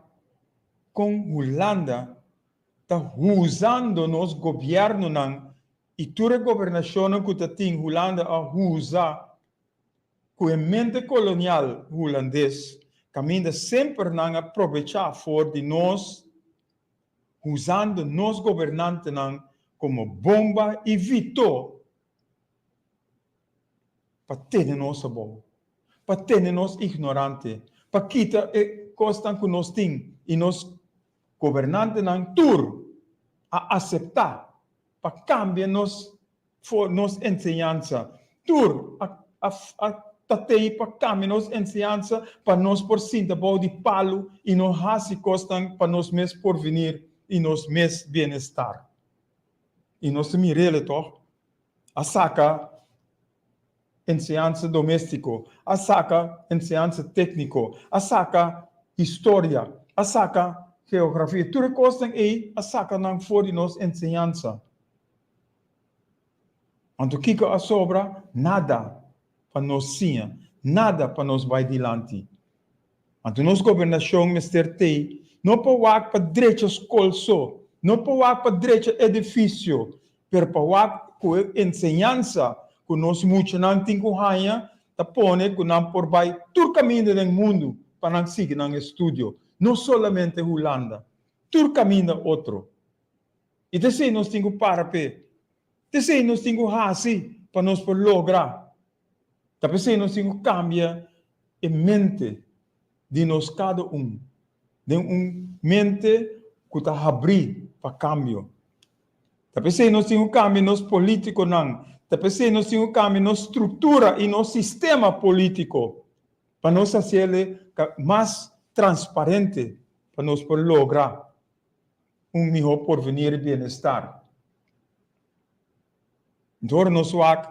kon Hulanda ta huzando nos gobièrnunan i tur e gobernashonnan ku ta tin Hulanda a huza ku e mente kolonial hulandes kaminda semper nan a probechá for di nos huzando nos gobernantenan komo bomba i vitó. Pa tene nos abou, pa tene nos ignorante, pa kita e kosnan ku nos tin i nos gobernantenan tur a aseptá pa kambia nos for nos enseñansa. Tur a a a ta tei pa kambia nos enseñansa pa nos por sinta bou di palu i no hasi kosnan pa nos mes porvenir i nos mes bienestar. I nos ta mir'el tòg. A saka enseñansa doméstiko, a saka enseñansa tékniko, a saka historia, a saka geografia. Tur e kosnan ei a saka nan for di nos enseñansa. Anto kiko a sobra? Nada pa nos siña, nada pa nos bai dilanti. Anto nos gobernashon mester tei no pa wak pa drecha skol so, no pa wak pa drecha edifisio, pero pa wak ku e enseñansa ku nos muchanan tin ku haña ta pone ku nan por bai tur kaminda den mundu pa nan sigui nan estudio, no solamente Hulanda, tur kaminda otro. I ta esei nos tin ku para p'e. Ta esei nos tin ku hasi pa nos por logra. Ta p'esei nos tin ku kambia e mente di nos kada un den un mente ku ta habrí pa kambio. Ta p'esei nos tin ku kambia nos polítikonan. Ta p'esei nos tin ku kambia nos struktura i nos sistema polítiko pa nos hasiel mas transparente pa nos por logra un mihó porvenir i bienestar. Dor nos wak,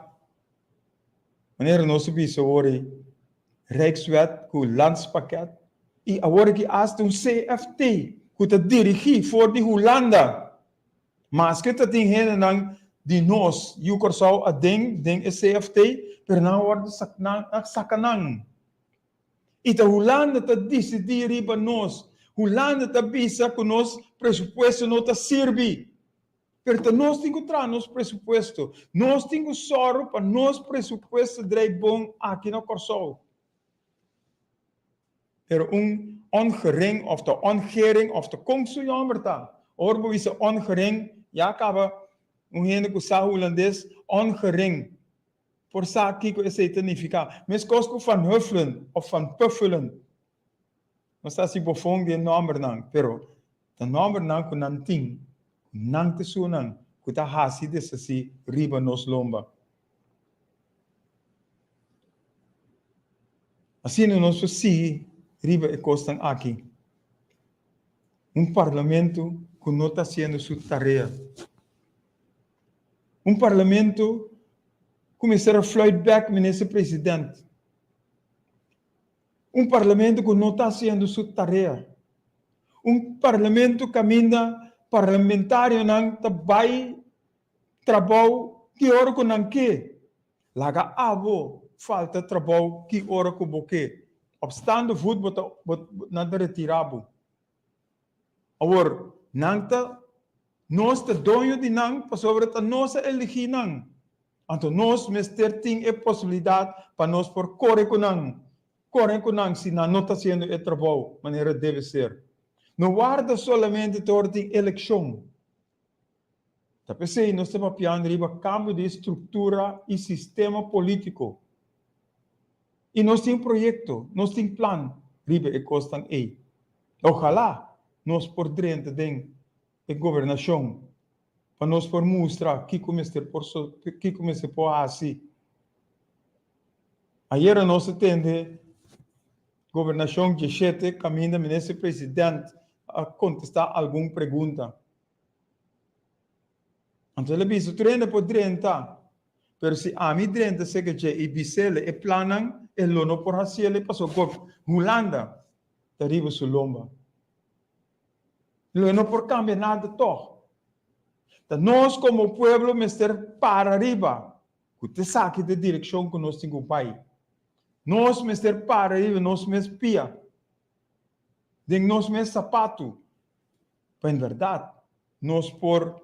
manera nos a bisa awor ei, Rijkswet ku Landspakket i awor aki asta un CFT ku ta dirigí for di Hulanda. Maske ta tin hendenan di nos yu Kòrsou aden den e CFT, pero nan a wòrdu nan a saka nan. I ta Hulanda ta disidí riba nos. Hulanda ta bisa ku nos presupuesto no ta sirbi. Pero ta nos tin ku traha nos presupuesto. Nos tin ku sòru pa nos presupuesto drei bon aki na Kòrsou. Pero un ongering òf ta ongering òf ta kon su yòmber ta? Ora bo bisa ongering, ya kaba un hende ku sa hulandes ongering. Por sa kiko esei ta nifiká. Meskos ku Van Huffelen òf Van Puffelen. Nos ta hasi bofon di e nòmbernan, pero ta nòmbernan ku nan tin, ku nan ta esunnan ku ta hasi deshasí riba nos lomba. Asina nos por sigui riba e kosnan aki. Un parlamento ku no ta hasiendo su tarea. Un parlamento ku mester a fluit bek minister president. Un parlamento ku no ta hasiendo su tarea. Un parlamento kaminda parlamentarionan ta bai trabou ki ora ku nan ke. Laga abo falta trabou ki ora ku bo ke. Op staande voet bo ta nan ta retira bo. Awor, nan ta, nos ta doño di nan pasobra ta nos a eligí nan. Anto nos mester tin e posibilidat pa nos por kore ku nan, kore ku nan si nan no ta hasiendo e trabou manera debe ser. No warda solamente te ora tin elekshon. Ta p'esei nos ta papiando riba kambio di struktura i sistema polítiko. I nos tin proyekto, nos tin plan riba e kosnan ei. Ojalá nos por drenta den e gobernashon pa nos por mustra kiko mester por kiko mester por hasi. Ayera nos a tende gobernashon dieshete kaminda minister president a kontestá algun pregunta. Anto el a bisa, Tur hende por drenta, pero si ami drenta serka dje i bis'el e plannan, e lo no por hasiel pasobra Hulanda ta riba su lomba. Lo e no por kambia nada tòg. Ta nos komo pueblo mester para riba ku ta esaki ta e direkshon ku nos tin ku bai. Nos mester para riba nos mes pia, den nos mes sapatu, Pa en berdad nos por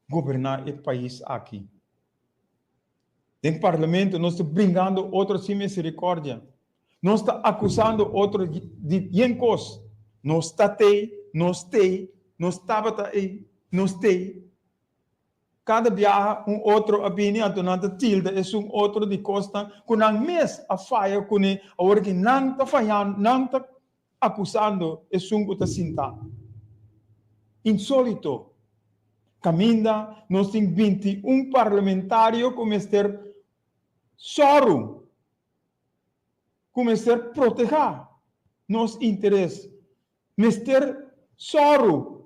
goberna e pais aki. Den parlamento nos ta bringando otro sin misericordia. Nos ta acusando otro di yen cos. Nos ta tey, nos tey, nos tabata ey, nos tey. Kada biaha un otro a bini anto nan ta tilda esun otro di kosnan ku nan mes a faya kuné, awor ki nan ta fayando, nan ta akusando esun ku ta sintá. Insólito! Kaminda nos tin 21 parlamentario ku mester sòru, ku mester protehá nos interes, Mester sòru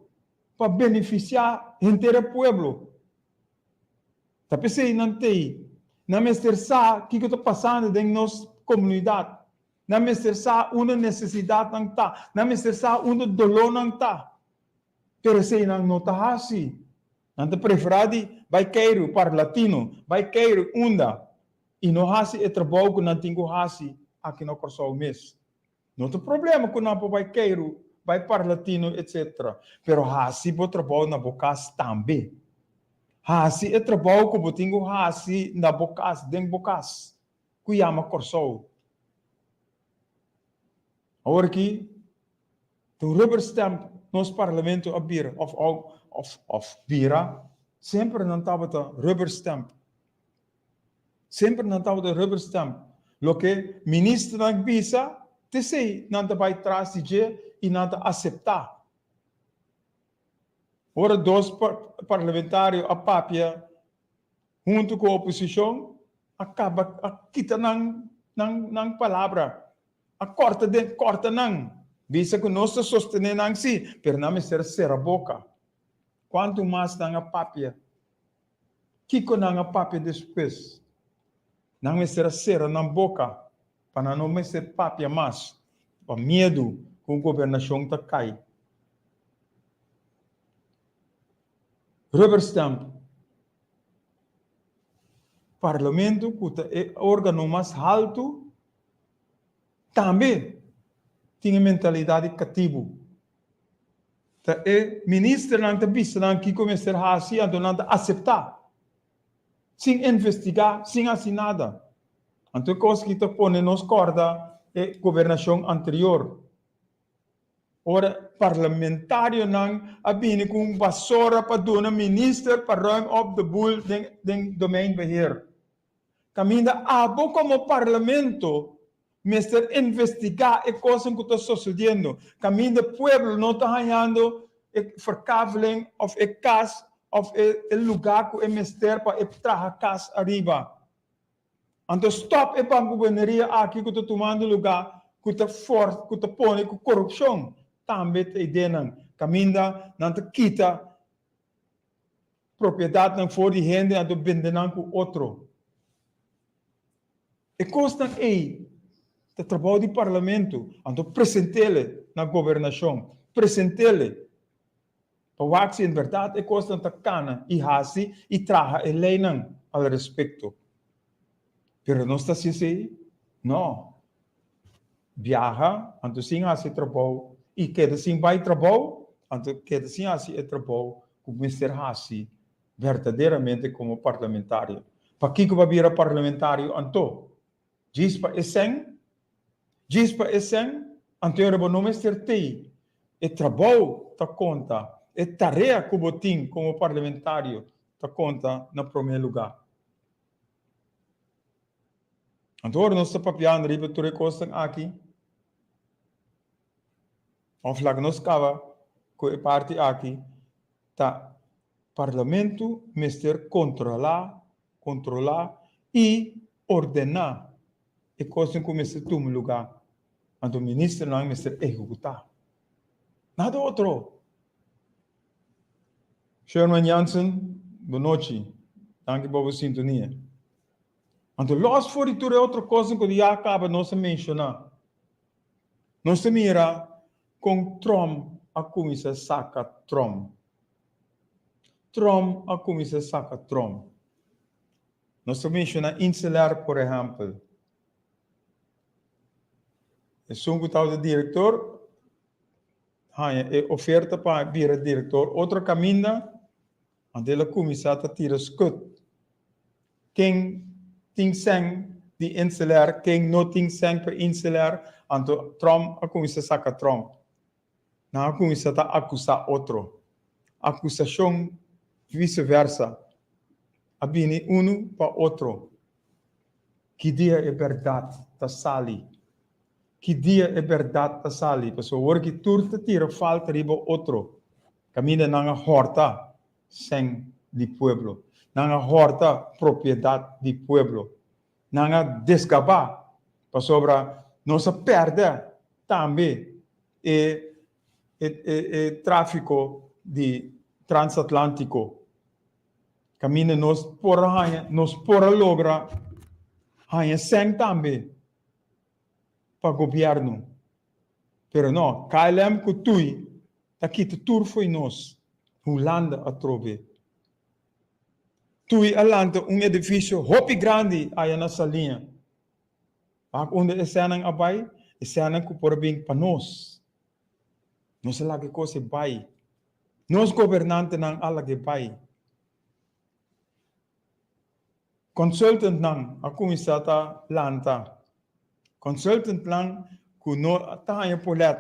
pa benefisiá henter e pueblo. Ta p'esei nan t'ei. Nan mester sa kiko ta pasando den nos komunidat. Nan mester sa unda nesesidatnan ta. Nan mester sa unda dolónan ta. Pero esei nan no ta hasi. Nan ta preferá di bai keiru Parlatino, bai keiru unda i no hasi e trabou ku nan tin ku hasi aki na Kòrsou mes. No ta problema ku nan por bai keiru, bai Parlatino etc. Pero hasi bo trabou na bo kas tambe. Hasi e trabou ku bo tin ku hasi na bo kas, den bo kas, ku yama Kòrsou. Awor aki ta un rubber stamp nos parlamento a bira òf òf òf bira. Semper nan tabata rubber stamp. Semper nan tabata rubber stamp. Loke ministernan bisa, t'esei nan ta bai tras di dje i nan ta aseptá. Ora dos parlamentario a papia huntu ku oposishon, a kaba a kita nan nan nan palabra, a kòrta den kòrta nan, bisa ku nos ta sostené nan sí, pero nan mester a sera boka. Kuantu mas nan a papia Kiko nan a papia despues? Nan mester a sera nan boka pa nan no mester papia mas pa miedu ku gobernashon ta kai. Rubber stamp. Parlamento ku ta e organo mas haltu tambe tin e mentalidat di katibu. Ta e ministernan ta bisa nan kiko mester hasi anto nan ta aseptá sin investigá, sin hasi nada. Anto e kos aki ta pone nos kòrda e gobernashon anterior, ora parlamentarionan a bini ku un basora pa duna minister pa ruim op de boel den den domeinbeheer. Kaminda abo komo parlamento Mester investigá e kosnan ku ta sosediendo. Kaminda pueblo no ta hañando e verkaveling òf e kas òf e lugá ku e mester pa e traha kas ariba. Anto stòp e bankubeneria aki ku ta tumando lugá ku ta for ku ta pone ku korupshon tambe ta e denan. Kaminda nan ta kita propiedatnan for di hende anto bende nan ku otro. E kosnan ei ta trabou di Parlamento, anto present'ele na gobernashon, present'ele pa wak si en bèrdat e kosnan ta kana i hasi i traha e leinan al respekto. Pero nos ta hasi esei? No. Biaha, anto sin hasi e trabou i keda sin bai trabou, anto keda sin hasi e trabou ku mester hasi Berdaderamente komo parlamentario. Pakiko bo a bira parlamentario anto? Djis pa e sèn? Djis pa e sèn? Anto ora bo no mester tei. E trabou ta konta, e tarea ku bo tin komo parlamentario ta konta na promé lugá. Anto ora nos ta papiando riba tur e kosnan aki, òf laga nos kaba ku e parti aki, ta Parlamento mester kontrolá, kontrolá i ordená e kosnan ku mester tuma lugá, anto ministernan mester ehekutá. Nada otro. Sherman Jansen, bonochi. Danki pa bo sintonia. Anto lòs for di tur e otro kosnan ku ya kaba nos a menshoná, nos ta mira kon Trump a kuminsá saka Trump. Trump a kuminsá saka Trump. Nos ta menshoná Inselair por ehèmpel. Esun ku tabata direktor haña e oferta pa bira direktor otro kaminda, anto el a kuminsá ta tira skut. Ken tin sèn di Inselair, ken no tin sèn pa Inselair, anto Trump a kuminsá saka Trump. Nan a kuminsá ta akusá otro. Akusashon vice versa. A bini unu pa otro. Ki dia e bèrdat ta sali? Ki dia e bèrdat ta sali? Pasobra awor ki tur ta tira falta riba otro, kaminda nan a hòrta sèn di pueblo, nan a hòrta propiedat di pueblo, nan a desgabá, pasobra nos a pèrdè tambe e e tráfiko di transatlántico. Kaminda nos por a haña, nos por a logra haña sèn tambe pa gobièrnu. Pero no, KLM ku tui ta kita tur fo'i nos, Hulanda atrobe. Tui a lanta un edifisio hopi grandi aya na Saliña. Wak unda e sènnan a bai, e sènnan ku por a bin pa nos. Nos a laga e kos e bai. Nos gobernantenan a laga e bai. Consultantnan a kuminsá ta lanta. Consultantnan ku no ta haña polet.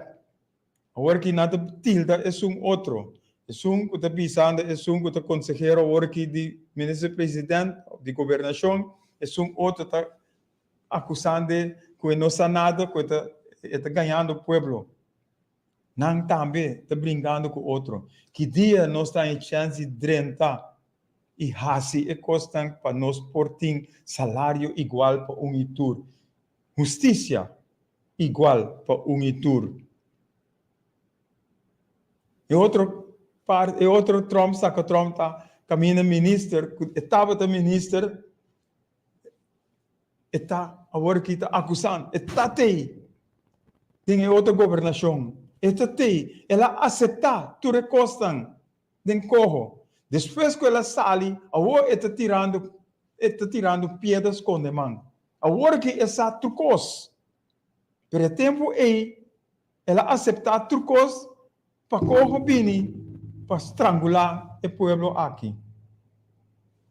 Awor ki nan ta tilda esun otro. Esun ku ta bisando esun ku ta konsehero awor ki di minister president of di gobernashon, esun otro ta akusando ku e no sa nada, ku e ta e ta gañando pueblo. Nan tambe ta bringando ku otro. Ki dia nos ta haña chèns di drenta i hasi e kosnan pa nos por tin salario igual pa un i tur? Hustisia igual pa un i tur. E otro par, e otro Trump saka Trump ta kaminda minister, ku e tabata minister, e ta awor aki ta akusando, e ta tei den e otro gobernashon, e ta tei, el a aseptá tur e kosnan den koho. Despues ku el a sali, awor e ta tirando, e ta tirando piedra skonde man. Awor ki e sa tur kos. Pero e tempu ei el a aseptá tur kos pa koho bini pa strangulá e pueblo aki.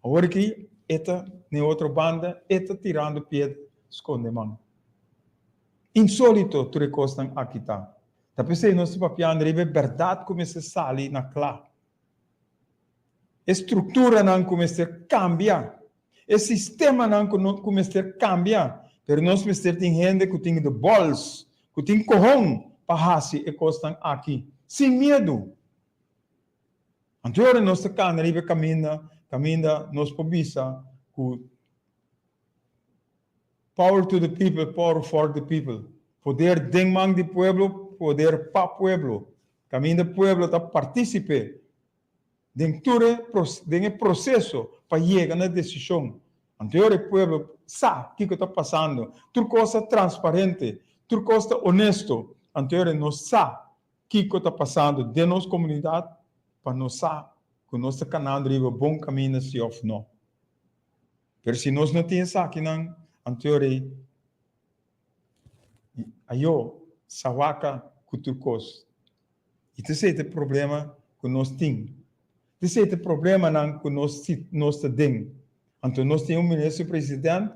Awor ki e ta n'e otro banda e ta tirando piedra skonde man. Insólito tur e kosnan aki ta. Ta p'esei nos ta papiando riba e bèrdat ku mester sali na kla. E strukturanan ku mester kambia. E sistemanan ku no ku mester kambia. Pero nos mester tin hende ku tin de bols, ku tin kohon pa hasi e kosnan aki, sin miedu. Anto ora nos ta kana riba e kaminda, kaminda nos por bisa ku Power to the people, power for the people. Poder den man di pueblo, poder pa pueblo. Kaminda pueblo ta partisipe den tur e den e proseso pa yega na desishon. Anto e pueblo sa kiko ta pasando. Tur kos ta transparente, tur kos ta onesto. Anto e nos sa kiko ta pasando den nos komunidat pa nos sa ku nos ta kanando riba bon kaminda si òf no. Pero si nos no tin esakinan, anto e ayo sawaka ku tur kos. I ta esei ta e problema ku nos tin. Ta esei ta e problemanan ku nos nos ta den. Anto nos tin un minister president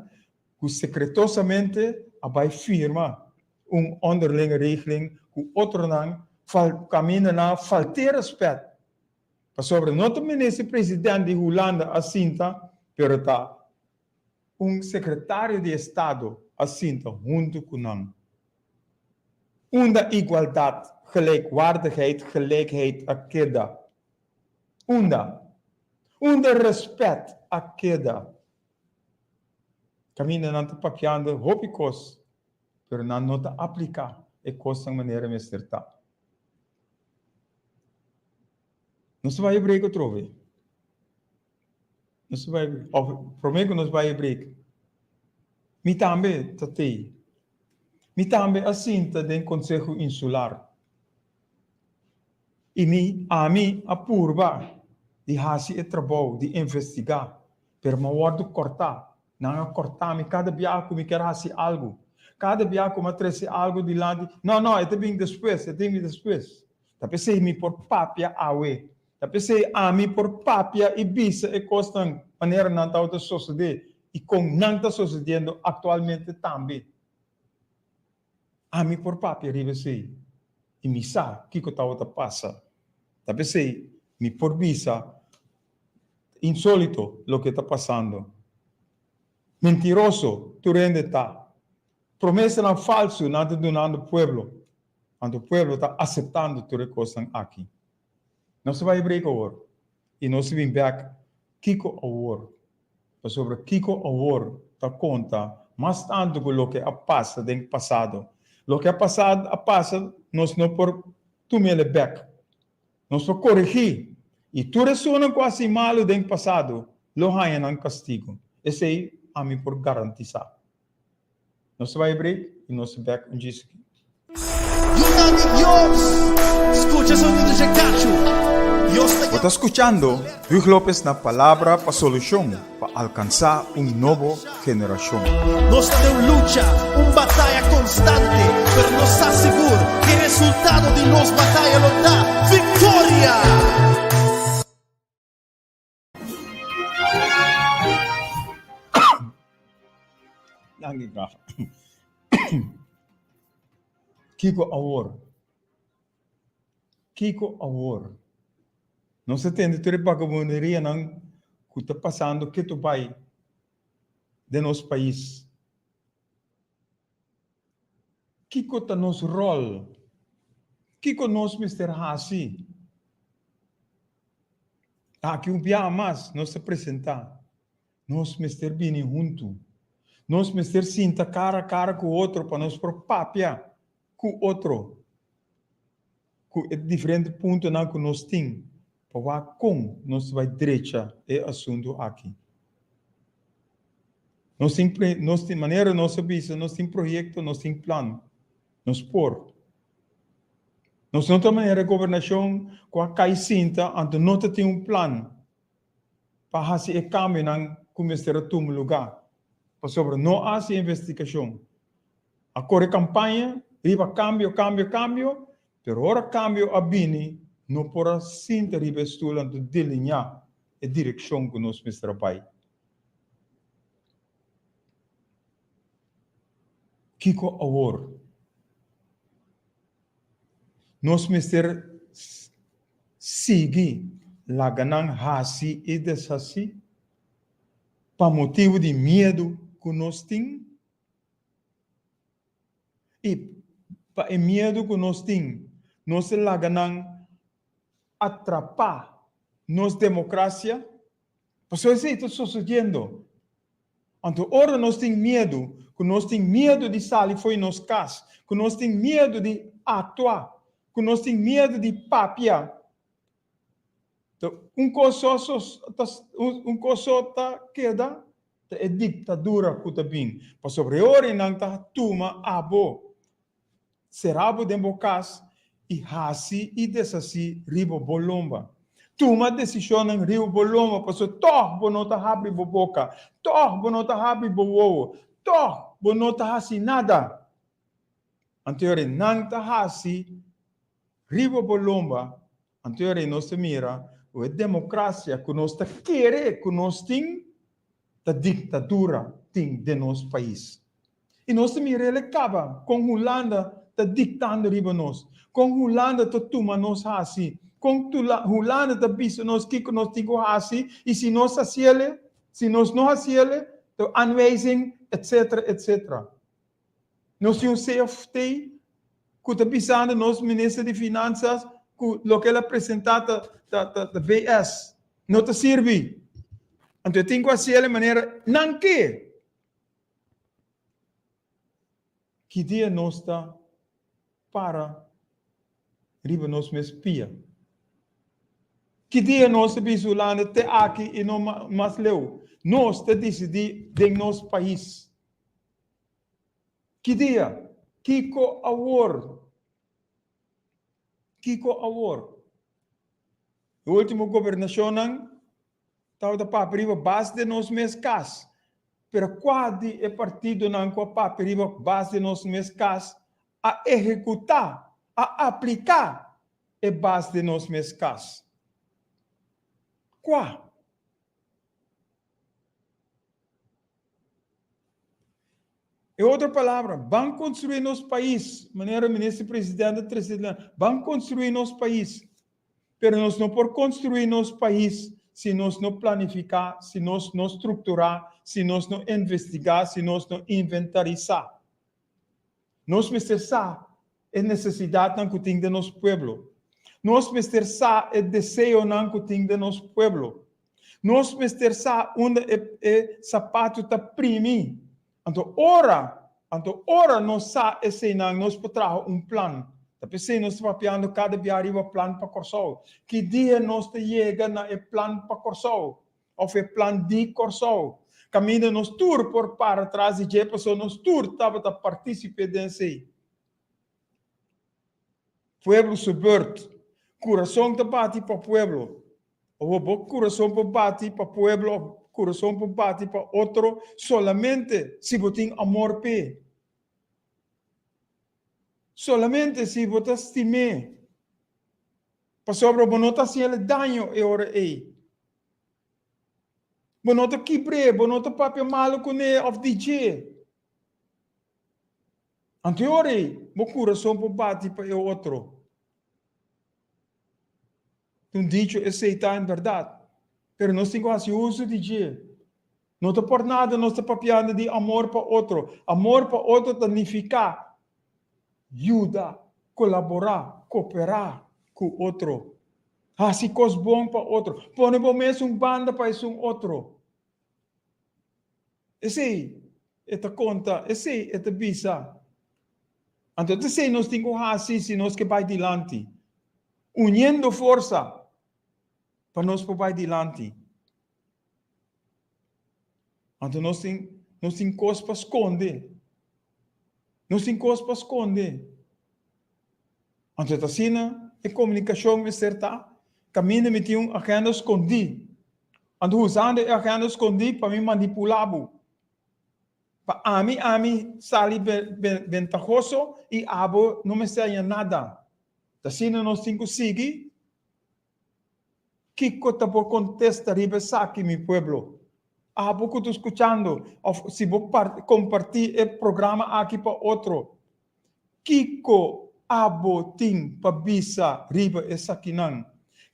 ku sekretosamente a bai firma un onderlinge regeling ku otronan fal kaminda nan a falt'é rèspèt. Pasobra no ta minister president di Hulanda a sinta, pero ta un sekretario di estado a sinta huntu ku nan. Unda igualdat, gelijkwaardigheid, gelijkheid a keda? Unda? Unda respet a keda? Kaminda nan ta papiando hopi kos, pero nan no ta aplika e kosnan manera mester ta. Nos ta bai e break otrobe. Nos ta bai, of prome ku nos bai e break, mi tambe ta tei. Mi tambe a sinta den Konseho Insular. I mi, ami a purba di hasi e trabou di investigá, pero mi a wòrdu kòrtá. Nan a kòrtá mi kada biaha ku mi kier hasi algu. Kada biaha ku mi a trese algu dilanti, no, no, e ta bin despues, e ta bin despues. Ta p'esei mi por papia awe. Ta p'esei ami por papia i bisa e kosnan manera nan tabata sosodé i kon nan ta sosodiendo aktualmente tambe. Ami por papia riba esei i mi sa kiko tabata pasa. Ta p'esei mi por bisa. Insólito loke ta pasando. Mentiroso tur hende ta. Promesanan falsu nan ta dunando pueblo, anto pueblo ta aseptando tur e kosnan aki. Nos ta bai break awor i nos ta bin bek kiko awor, pasobra kiko awor ta konta mas tantu ku loke a pasa den pasado. Loke a pasa a pasa, nos no por tum'el bek. Nos por koregí, i tur esunnan ku hasi malu den pasado lo haña nan kastigu. Esei ami por garantisá. Nos ta bai break i nos ta bek un djis aki. Yunan di Dios, skucha sonido dje kachu. Dios ta Bo ta skuchando Huig Lopez na Palabra pa Solushon pa alkansá un nobo generashon. Nos ta den un lucha, un bataya konstante, pero nos sa sigur ku e resultado di nos bataya lo ta viktoria! Danki Rafa. Kiko awor? Kiko awor? Nos ta tende tur e bagabunderianan ku ta pasando ketu bai den nos pais. Kiko ta nos ròl? Kiko nos mester hasi? Aki un biaha mas nos ta presentá. Nos mester bini huntu. Nos mester sinta kara a kara ku otro pa nos por papia ku otro ku e diferente puntonan ku nos tin pa wak kon nos ta bai drecha e asuntu aki. Nos tin, nos tin, manera nos a bisa, nos tin proyekto, nos tin plan, nos por. Nos no ta manera gobernashon ku a kai sinta anto no ta tin un plan pa hasi e kambionan ku mester a tuma lugá, pasobra no a hasi investigashon. A kore kampaña riba kambio, kambio, kambio, pero ora kambio a bini no por a sinta riba e stul anto deliñá e direkshon ku nos mester a bai. Kiko awor? Nos mester sigui laga nan hasi i deshasí pa motibu di miedu ku nos tin? I pa e miedu ku nos tin, nos ta laga nan atrapá nos demokrasia? Pasobra esei ta sosodiendo. Anto ora nos tin miedu, ku nos tin miedu di sali fo'i nos kas, ku nos tin miedu di aktua, ku nos tin miedu di papia, ta un kos so ta un kos so ta keda, ta e diktadura ku ta bin. Pasobra e ora nan ta tuma abo Sera bo den bo kas i hasi i deshasí riba bo lomba. Tuma desishonnan riba bo lomba pasobra tòg bo no ta habri bo boka, tòg bo no ta habri bo wowo, tòg bo no ta hasi nada. Anto e ora nan ta hasi riba bo lomba, anto e ora nos ta mira ku e demokrasia ku nos ta kere ku nos tin ta diktadura tin den nos pais. I nos ta mira el e kaba kon Hulanda ta diktando riba nos, kon Hulanda ta tuma nos hasi, kon Hulanda ta bisa nos kiko nos tin ku hasi i si nos hasiel, si nos no hasiel, ta aanwijzing etcetera etcetera. Nos tin un CFT ku ta bisando nos minister di Finansas ku loke el a presentá ta ta ta BS, no ta sirbi. Anto e tin ku hasiel e manera nan ke. Ki dia nos ta para riba nos mes pia? Ki dia nos ta bisa Hulanda te aki i no mas leu? Nos ta disidí den nos pais. Ki dia? Kiko awor? Kiko awor? E último gobernashonnan Tabata papia riba bas den nos mes kas. Pero kua di e partidonan ku a papia riba bas den nos mes kas a ehekutá, a apliká e bas den nos mes kas? Kua? E otro palabra, ban konstruí nos pais, manera Minister Presidente a trese dilanti, ban konstruí nos pais. Pero nos no por konstruí nos pais. si nos no planifiká, si nos no strukturá, si nos no investigá, si nos no inventarisá. Nos mester sa e nesesidatnan ku tin den nos pueblo. Nos mester sa e deseonan ku tin den nos pueblo. Nos mester sa unda e e sapatu ta primi. Anto ora, anto ora nos sa eseinan nos por traha un plan. Ta p'esei nos ta papiando kada bia riba plan pa Kòrsou. Ki dia nos ta yega na e plan pa Kòrsou? Òf e plan di Kòrsou? Kaminda nos tur por para tras di dje pasobra nos tur tabata partísipe den esei. Pueblo su beurt. Kurason ta bati pa pueblo. Awor bo kurason por bati pa pueblo òf kurason por bati pa otro solamente si bo tin amor p'e. Solamente si bo ta stim'é. Pasobra bo no ta hasiel daño e ora ei. Bo no ta kibr'é, bo no ta papia malu kuné òf di dje. Anto e ora ei bo kurason por bati pa e otro. Un dicho esei ta en bèrdat, pero nos tin ku hasi uso di dje. No ta por nada nos ta papiando di amor pa otro. Amor pa otro ta nifiká yuda, kolaborá, koperá ku otro, hasi kos bon pa otro, pone bo mes un banda pa esun otro. Esei e ta konta, esei e ta bisa. Anto ta esei nos tin ku hasi si nos ke bai dilanti, uniendo forsa pa nos por bai dilanti. Anto nos tin nos tin kos pa skonde. Nos tin kos pa skonde. Anto ta asina e komunikashon mester ta. Kaminda mi tin un agenda skondí. Anto usando e agenda skondí pa mi manipulá bo. Pa ami ami sali bentahoso i abo no mester haña nada. Ta asina nos tin ku sigui. Kiko ta bo kontesta riba esaki, mi pueblo? Abo ku ta skuchando òf si bo kompartí e programa aki pa otro, kiko abo tin pa bisa riba esakinan?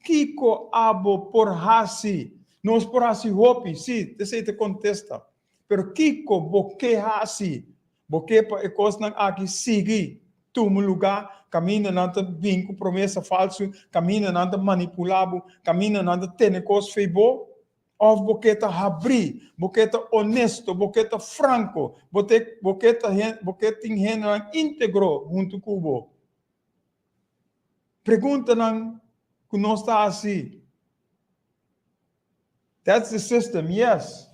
Kiko abo por hasi? Nos por hasi hopi, sí, esei ta e kontesta. Pero kiko bo ke hasi? Bo ke pa e kosnan aki sigui tuma lugá kaminda nan ta bin ku promesa falsu, kaminda nan ta manipulá bo, kaminda nan ta tene kos fei bo? Òf bo ke ta habrí, bo ke ta onesto, bo ke ta franko, bo te bo ke ta bo ke tin hendenan íntegro huntu ku bo? Preguntanan ku nos ta hasi. That's the system, yes.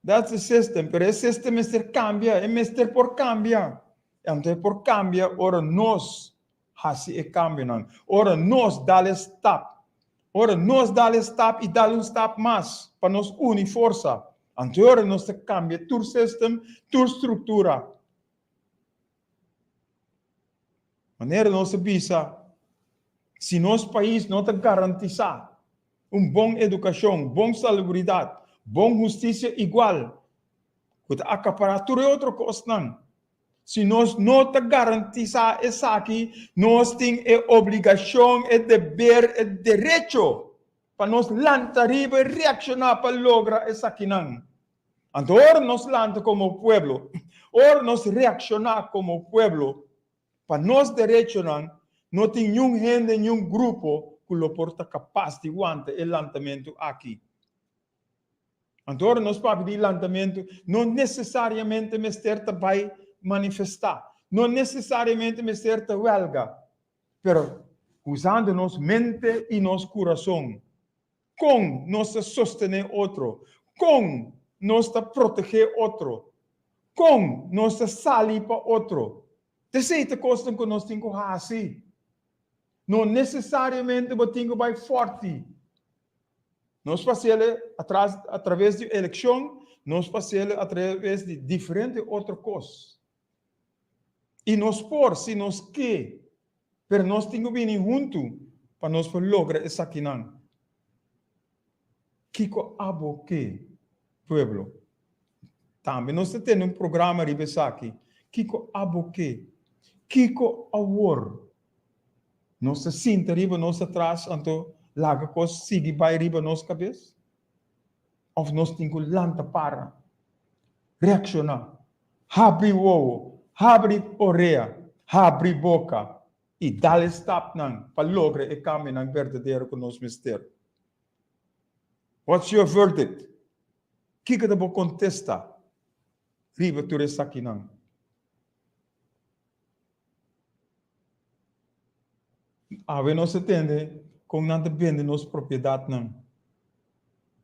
That's the system, pero e system mester cambia, e mester por cambia. Anto e por cambia ora nos haci e cambionan, ora nos dal e stap, ora nos dal e stap y dal un stap mas pa nos uni forsa. Anto ora nos ta cambia tur system, tur structura. Manera nos a bisa, si nos pais no ta garantisa un bon edukashon, bon salubridat, bon hustisia igual, ku ta akapará tur e otro kosnan, si nos no ta garantisá esaki, nos tin e obligashon, e deber, e derecho pa nos lanta riba i reakshoná pa logra esakinan. Anto ora nos lanta komo pueblo, ora nos reakshoná komo pueblo pa nos derechonan, no tin niun hende, niun grupo ku lo por ta kapas di wanta e lantamentu aki. Anto ora nos papia di lantamentu, no nesesariamente mester ta bai manifestá, no nesesariamente mester ta wèlga, pero usando nos mente i nos kurason, Kon nos ta sostené otro? Kon nos ta protegé otro? Kon nos ta sali pa otro? Ta esei ta kosnan ku nos tin ku hasi. No nesesariamente bo tin ku bai fòrti. Nos por hasiel atras atraves di elekshon, nos por hasiel atraves di diferente otro kos. I nos por si nos ke, pero nos tin ku bini huntu pa nos por logra esakinan. Kiko abo ke, pueblo? Tambe nos ta tene un programa riba esaki. Kiko abo ke? Kiko awor? Nos ta sinta riba nos atras anto laga kos sigui bai riba nos kabes? Òf nos tin ku lanta para, reakshoná, habri wowo, habri orea, habri boka i dal e stapnan pa logra e kambionan berdadero ku nos mester? What's your verdict? Kiko ta bo kontesta riba tur esakinan? Awe nos ta tende kon nan ta bende nos propiedatnan.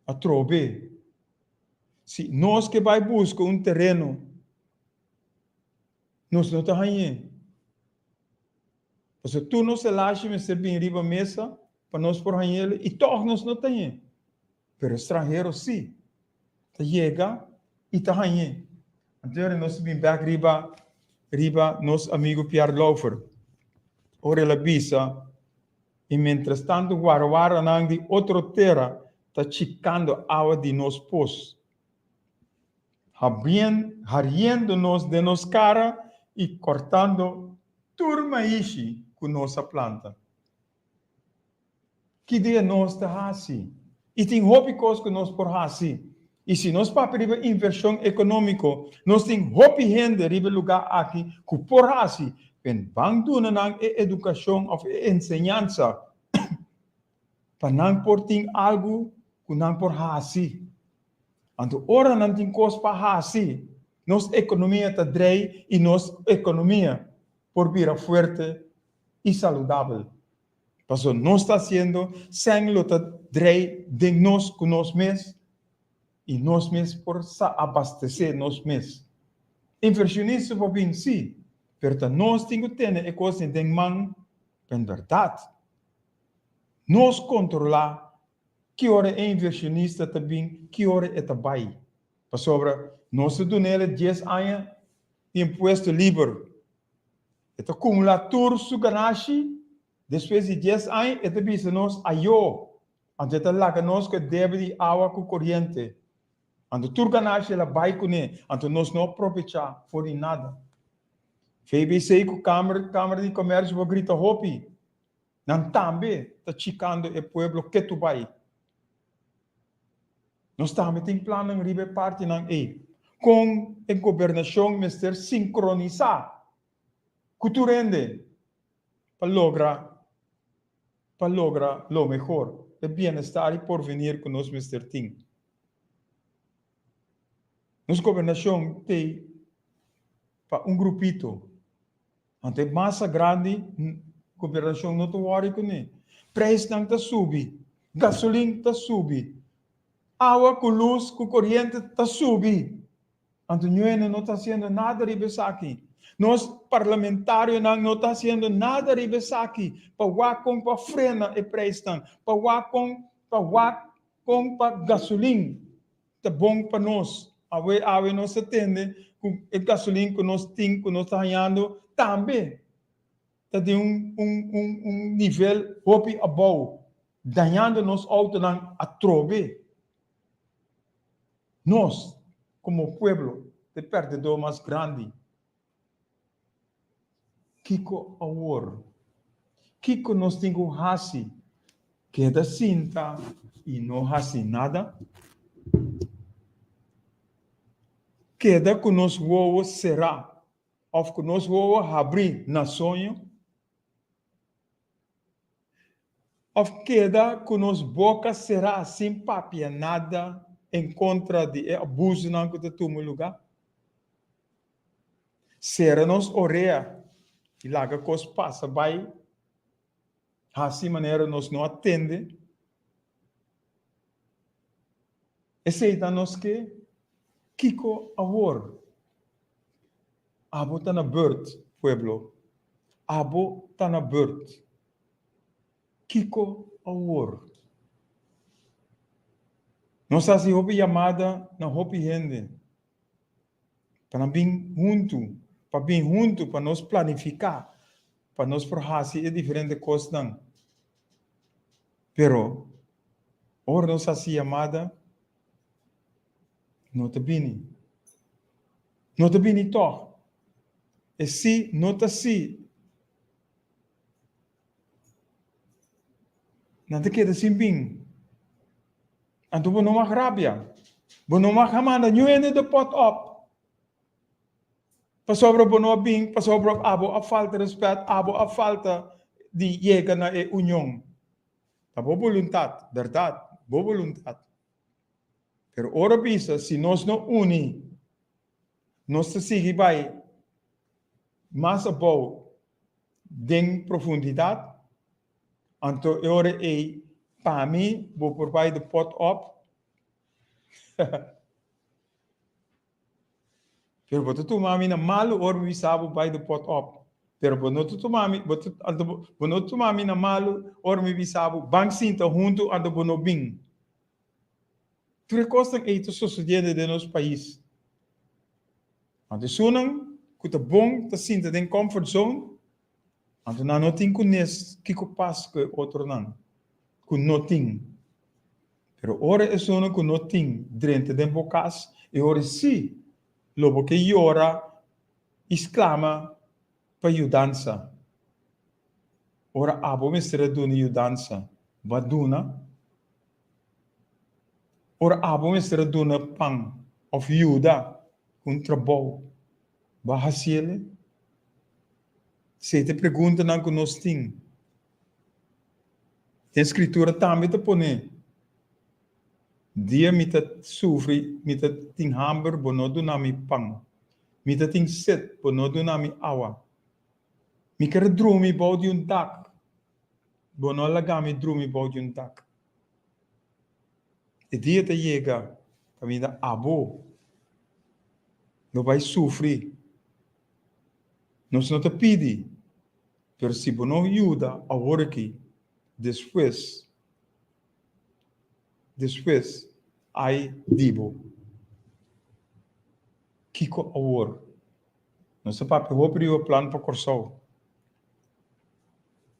Atrobe, si nos ke bai buska un tereno, nos no ta hañ'é. Pasobra tur nos relashi mester bin riba mesa pa nos por hañ'el i tòg nos no ta hañ'é. Pero stranhero sí ta yega i ta hañ'é. Anto yora nos ta bin bèk riba riba nos amigu Pierre Lauffer. Ora el a bisa, I mientrastantu warwaranan di otro tera ta chikando awa di nos pos, habrien hariendo nos den nos kara i kòrtando tur maishi ku nos a planta. Ki dia nos ta hasi? I tin hopi kos ku nos por hasi. I si nos papia riba invershon ekonómiko, nos tin hopi hende riba e lugá aki ku por hasi. Pen ban duna nan e edukashon òf e enseñansa pa nan por tin algu ku nan por hasi. Anto ora nan tin kos pa hasi, nos ekonomia ta drei i nos ekonomia por bira fuerte i saludabel. Pasobra nos ta hasiendo sèn lo ta drei den nos ku nos mes i nos mes por sa abastesé nos mes. Invershonista por bin sí, pero ta nos tin ku tene e kosnan den man pa en bèrdat nos kontrolá ki ora e invershonista ta bin, ki ora e ta bai. Pasobra nos ta dun'el e dies aña di impuesto liber. E ta kumulá tur su ganashi, despues di dies aña e ta bisa nos ayó, anto e ta laga nos ku e debe di awa ku koriente. Anto tur ganashi el a bai kuné, anto nos no a probechá for di nada. VBC ku Kamer Kamera di Komersio bo grita hopi, nan tambe ta chikando e pueblo ketu bai. Nos tambe tin plannan riba e partinan ei. Kon e gobernashon mester sinkronisá ku tur hende pa logra pa logra lo mehor, e bienestar i porvenir ku nos mester tin. Nos gobernashon t'ei pa un grupito. Anto e masa grandi gobernashon no ta wòri kuné. Preisnan ta subi, gasolin ta subi, awa ku lus ku koriente ta subi. Anto ñuene no ta hasiendo nada riba esaki. Nos parlamentarionan no ta hasiendo nada riba esaki pa wak kon pa frena e preisnan, pa wak kon pa wak kon pa gasolin ta bon pa nos. Awe awe nos ta tende ku e gasolin ku nos tin, ku nos ta hañando tambe ta den un un un un nivel hopi abou, dañando nos outonan atrobe. Nos komo pueblo ta e pèrdedó mas grandi. Kiko awor? Kiko nos tin ku hasi? Keda sinta i no hasi nada? Keda ku nos wowo será òf ku nos wowo habrí na soño? Òf keda ku nos boka será sin papia nada en kontra di e abusunan ku ta tuma lugá? Sera nos orea i laga kos pasa bai, hasi manera nos no a tende. Esei ta nos ke? Kiko awor? Abo ta na burt, pueblo. Abo ta na burt. Kiko awor? Nos a hasi hopi yamada na hopi hende pa nan bin huntu, pa bin huntu pa nos planifiká, pa nos por hasi e diferente kosnan. Pero ora nos hasi yamada, no ta bini. No ta bini tòg. E sí no ta sí. Nan ta keda sin bin. Anto bo no mag rabia. Bo no mag a manda niun hende de pot op. Pasobra bo no a bin, pasobra abo a falta respet, abo a falta di yega na e union. Ta bo boluntat, bèrdat, bo boluntat. Pero ora bisa, si nos no uni, nos ta sigui bai mas abou den profundidat, anto e ora ei pa mi bo por bai de pot op. Pero bo ta tuma mi na malu ora mi bisa bo bai de pot op. Pero bo no ta tuma mi, bo ta, anto bo, bo no tuma mi na malu ora mi bisa bo ban sinta huntu anto bo no bin. Tur e kosnan ei ta sosodiendo den nos pais. Anto esunnan ku ta bon ta sinta den comfort zone, anto nan no tin kunes kiko pas ku e otronan ku no tin. Pero ora esunnan ku no tin drenta den bo kas, e ora sí lo bo ke yora i sklama pa yudansa. Ora abo mester a duna yudansa, bo a duna? Ora abo mester a duna pan òf yuda ku un trabou, bo a hasi el? Esei ta e preguntanan ku nos tin. Den Skritura tambe ta pone, Dia mi ta sufri, mi ta tin hamber, bo no duna mi pan. Mi ta tin set, bo no duna mi awa. Mi ker drumi bou di un dak, bo no laga mi drumi bou di un dak. E dia ta yega kaminda abo lo bai sufri. Nos no ta pidi, pero si bo no yuda awor aki, despues, despues ai di bo. Kiko awor? Nos a papia hopi riba plan pa Kòrsou.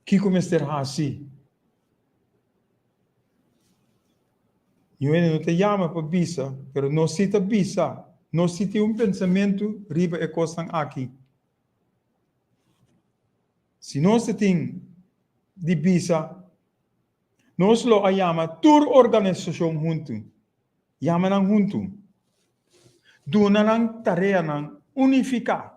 Kiko mester hasi? Ñu hende no ta yama pa bisa, pero nos si ta bisa. Nos si tin un pensamentu riba e kosnan aki. Si nos ta tin di bisa, nos lo a yama tur organisashon huntu. Yama nan huntu. Duna nan tareanan unifiká.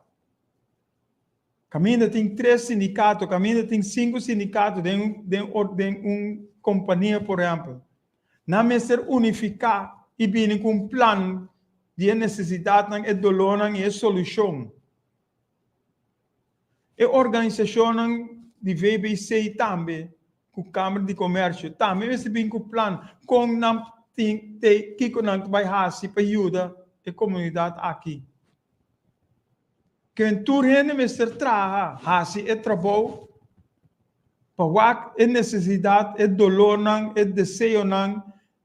Kaminda tin tres sindikato, kaminda tin sinku sindikato den den den un kompania por ehèmpel. Nan mester unifiká i bini ku un plan di e nesesidatnan, e dolónan i e solushon. E organisashonnan di VBC tambe ku Kamer di Komersio tambe mester bin ku plan kon nan tin te kiko nan ta bai hasi pa yuda e komunidat aki. Ken tur hende mester traha, hasi e trabou pa wak e nesesidat, e dolornan, e deseonan,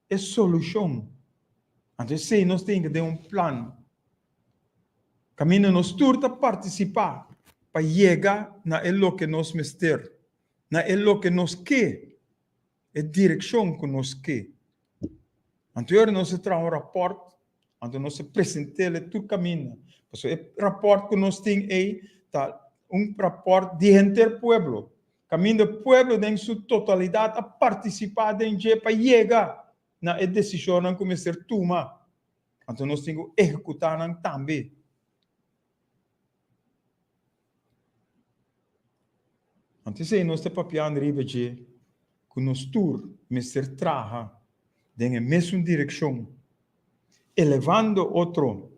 e solushon. Anto esei nos tin den un plan kaminda nos tur ta partisipá pa yega na e loke nos mester, na e loke nos ke, e direkshon ku nos ke. Anto ora nos a traha un rapòrt, anto nos a present'el tur kaminda. Pasobra e rapòrt ku nos tin ei ta un rapòrt di henter pueblo, kaminda pueblo den su totalidat a partisipá den dje pa yega na e desishonnan ku mester tuma. Anto nos tin ku ehekutá nan tambe. Anto esei nos ta papiando riba dje ku nos tur mester traha den e mesun direkshon, elevando otro,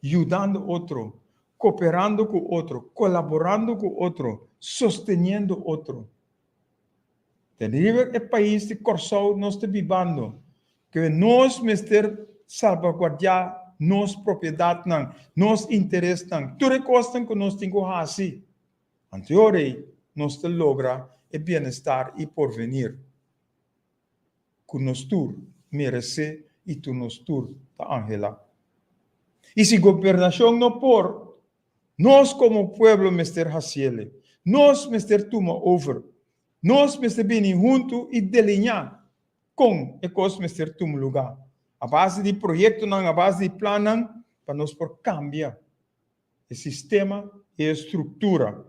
yudando otro, koperando ku otro, kolaborando ku otro, sosteniendo otro. Den riba e pais di Kòrsou nos ta bibando, ku nos mester salbaguardiá nos propiedatnan, nos interesnan, tur e kosnan ku nos tin ku hasi. Anto e ora ei nos ta logra e bienestar i porvenir ku nos tur meresé i tur nos tur ta anhelá. I si gobernashon no por, Nos komo pueblo mester hasiele. Nos mester tuma over. Nos mester bini huntu i deliñá kon e kos mester tuma lugá, a base di proyektonan, a base di plannan, pa nos por kambia e sistema i e struktura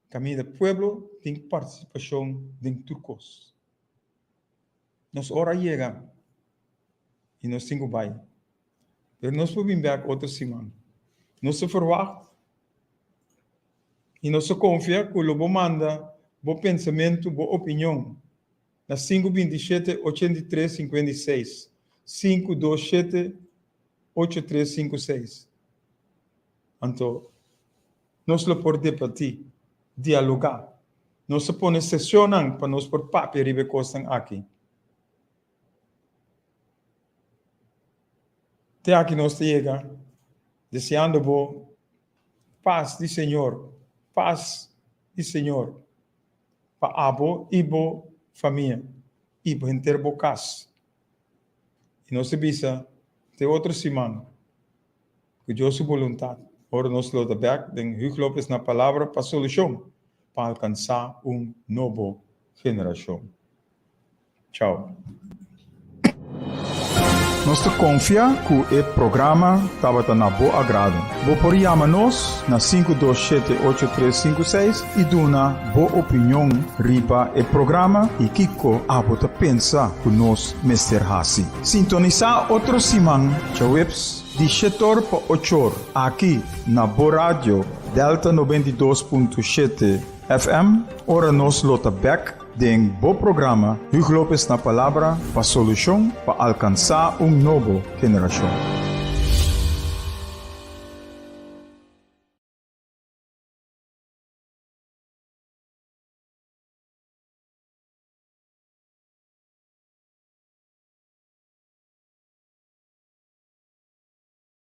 kaminda pueblo tin partisipashon den tur kos. Nos ora a yega. I nos tin ku bai. Pero nos por bin bèk otro siman. Nos ta ferwagt i nos ta konfia ku lo bo manda bo pensamentu, bo opinion na sinku 27 83 56, sinku dos shete ocho tres sinku seis. Anto nos lo por debatí, dialogá. Nos ta pone sesionnan pa nos por papia riba e kosnan aki. Te aki nos ta yega deseando bo pas di Señor, pas di Señor pa abo i bo famia i henter bo kas. I nos ta bisa te otro siman ku Dios su boluntat ora nos lo ta bek den Huug Lopez na Palabra pa Solushon pa alkansá un nobo generashon. Chao. Nos ta konfia ku e programa tabata na bo agrado. Bo por yama nos na 527 8356 i duna bo opinion riba e programa i kiko abo ta pensa ku nos mester hasi. Sintonisá otro siman djaweps di shetor pa ochor aki na bo radio Delta 92.7 FM ora nos lo ta bèk den bo programa Huug Lopez na Palabra pa solushon pa alkansá un nobo generashon.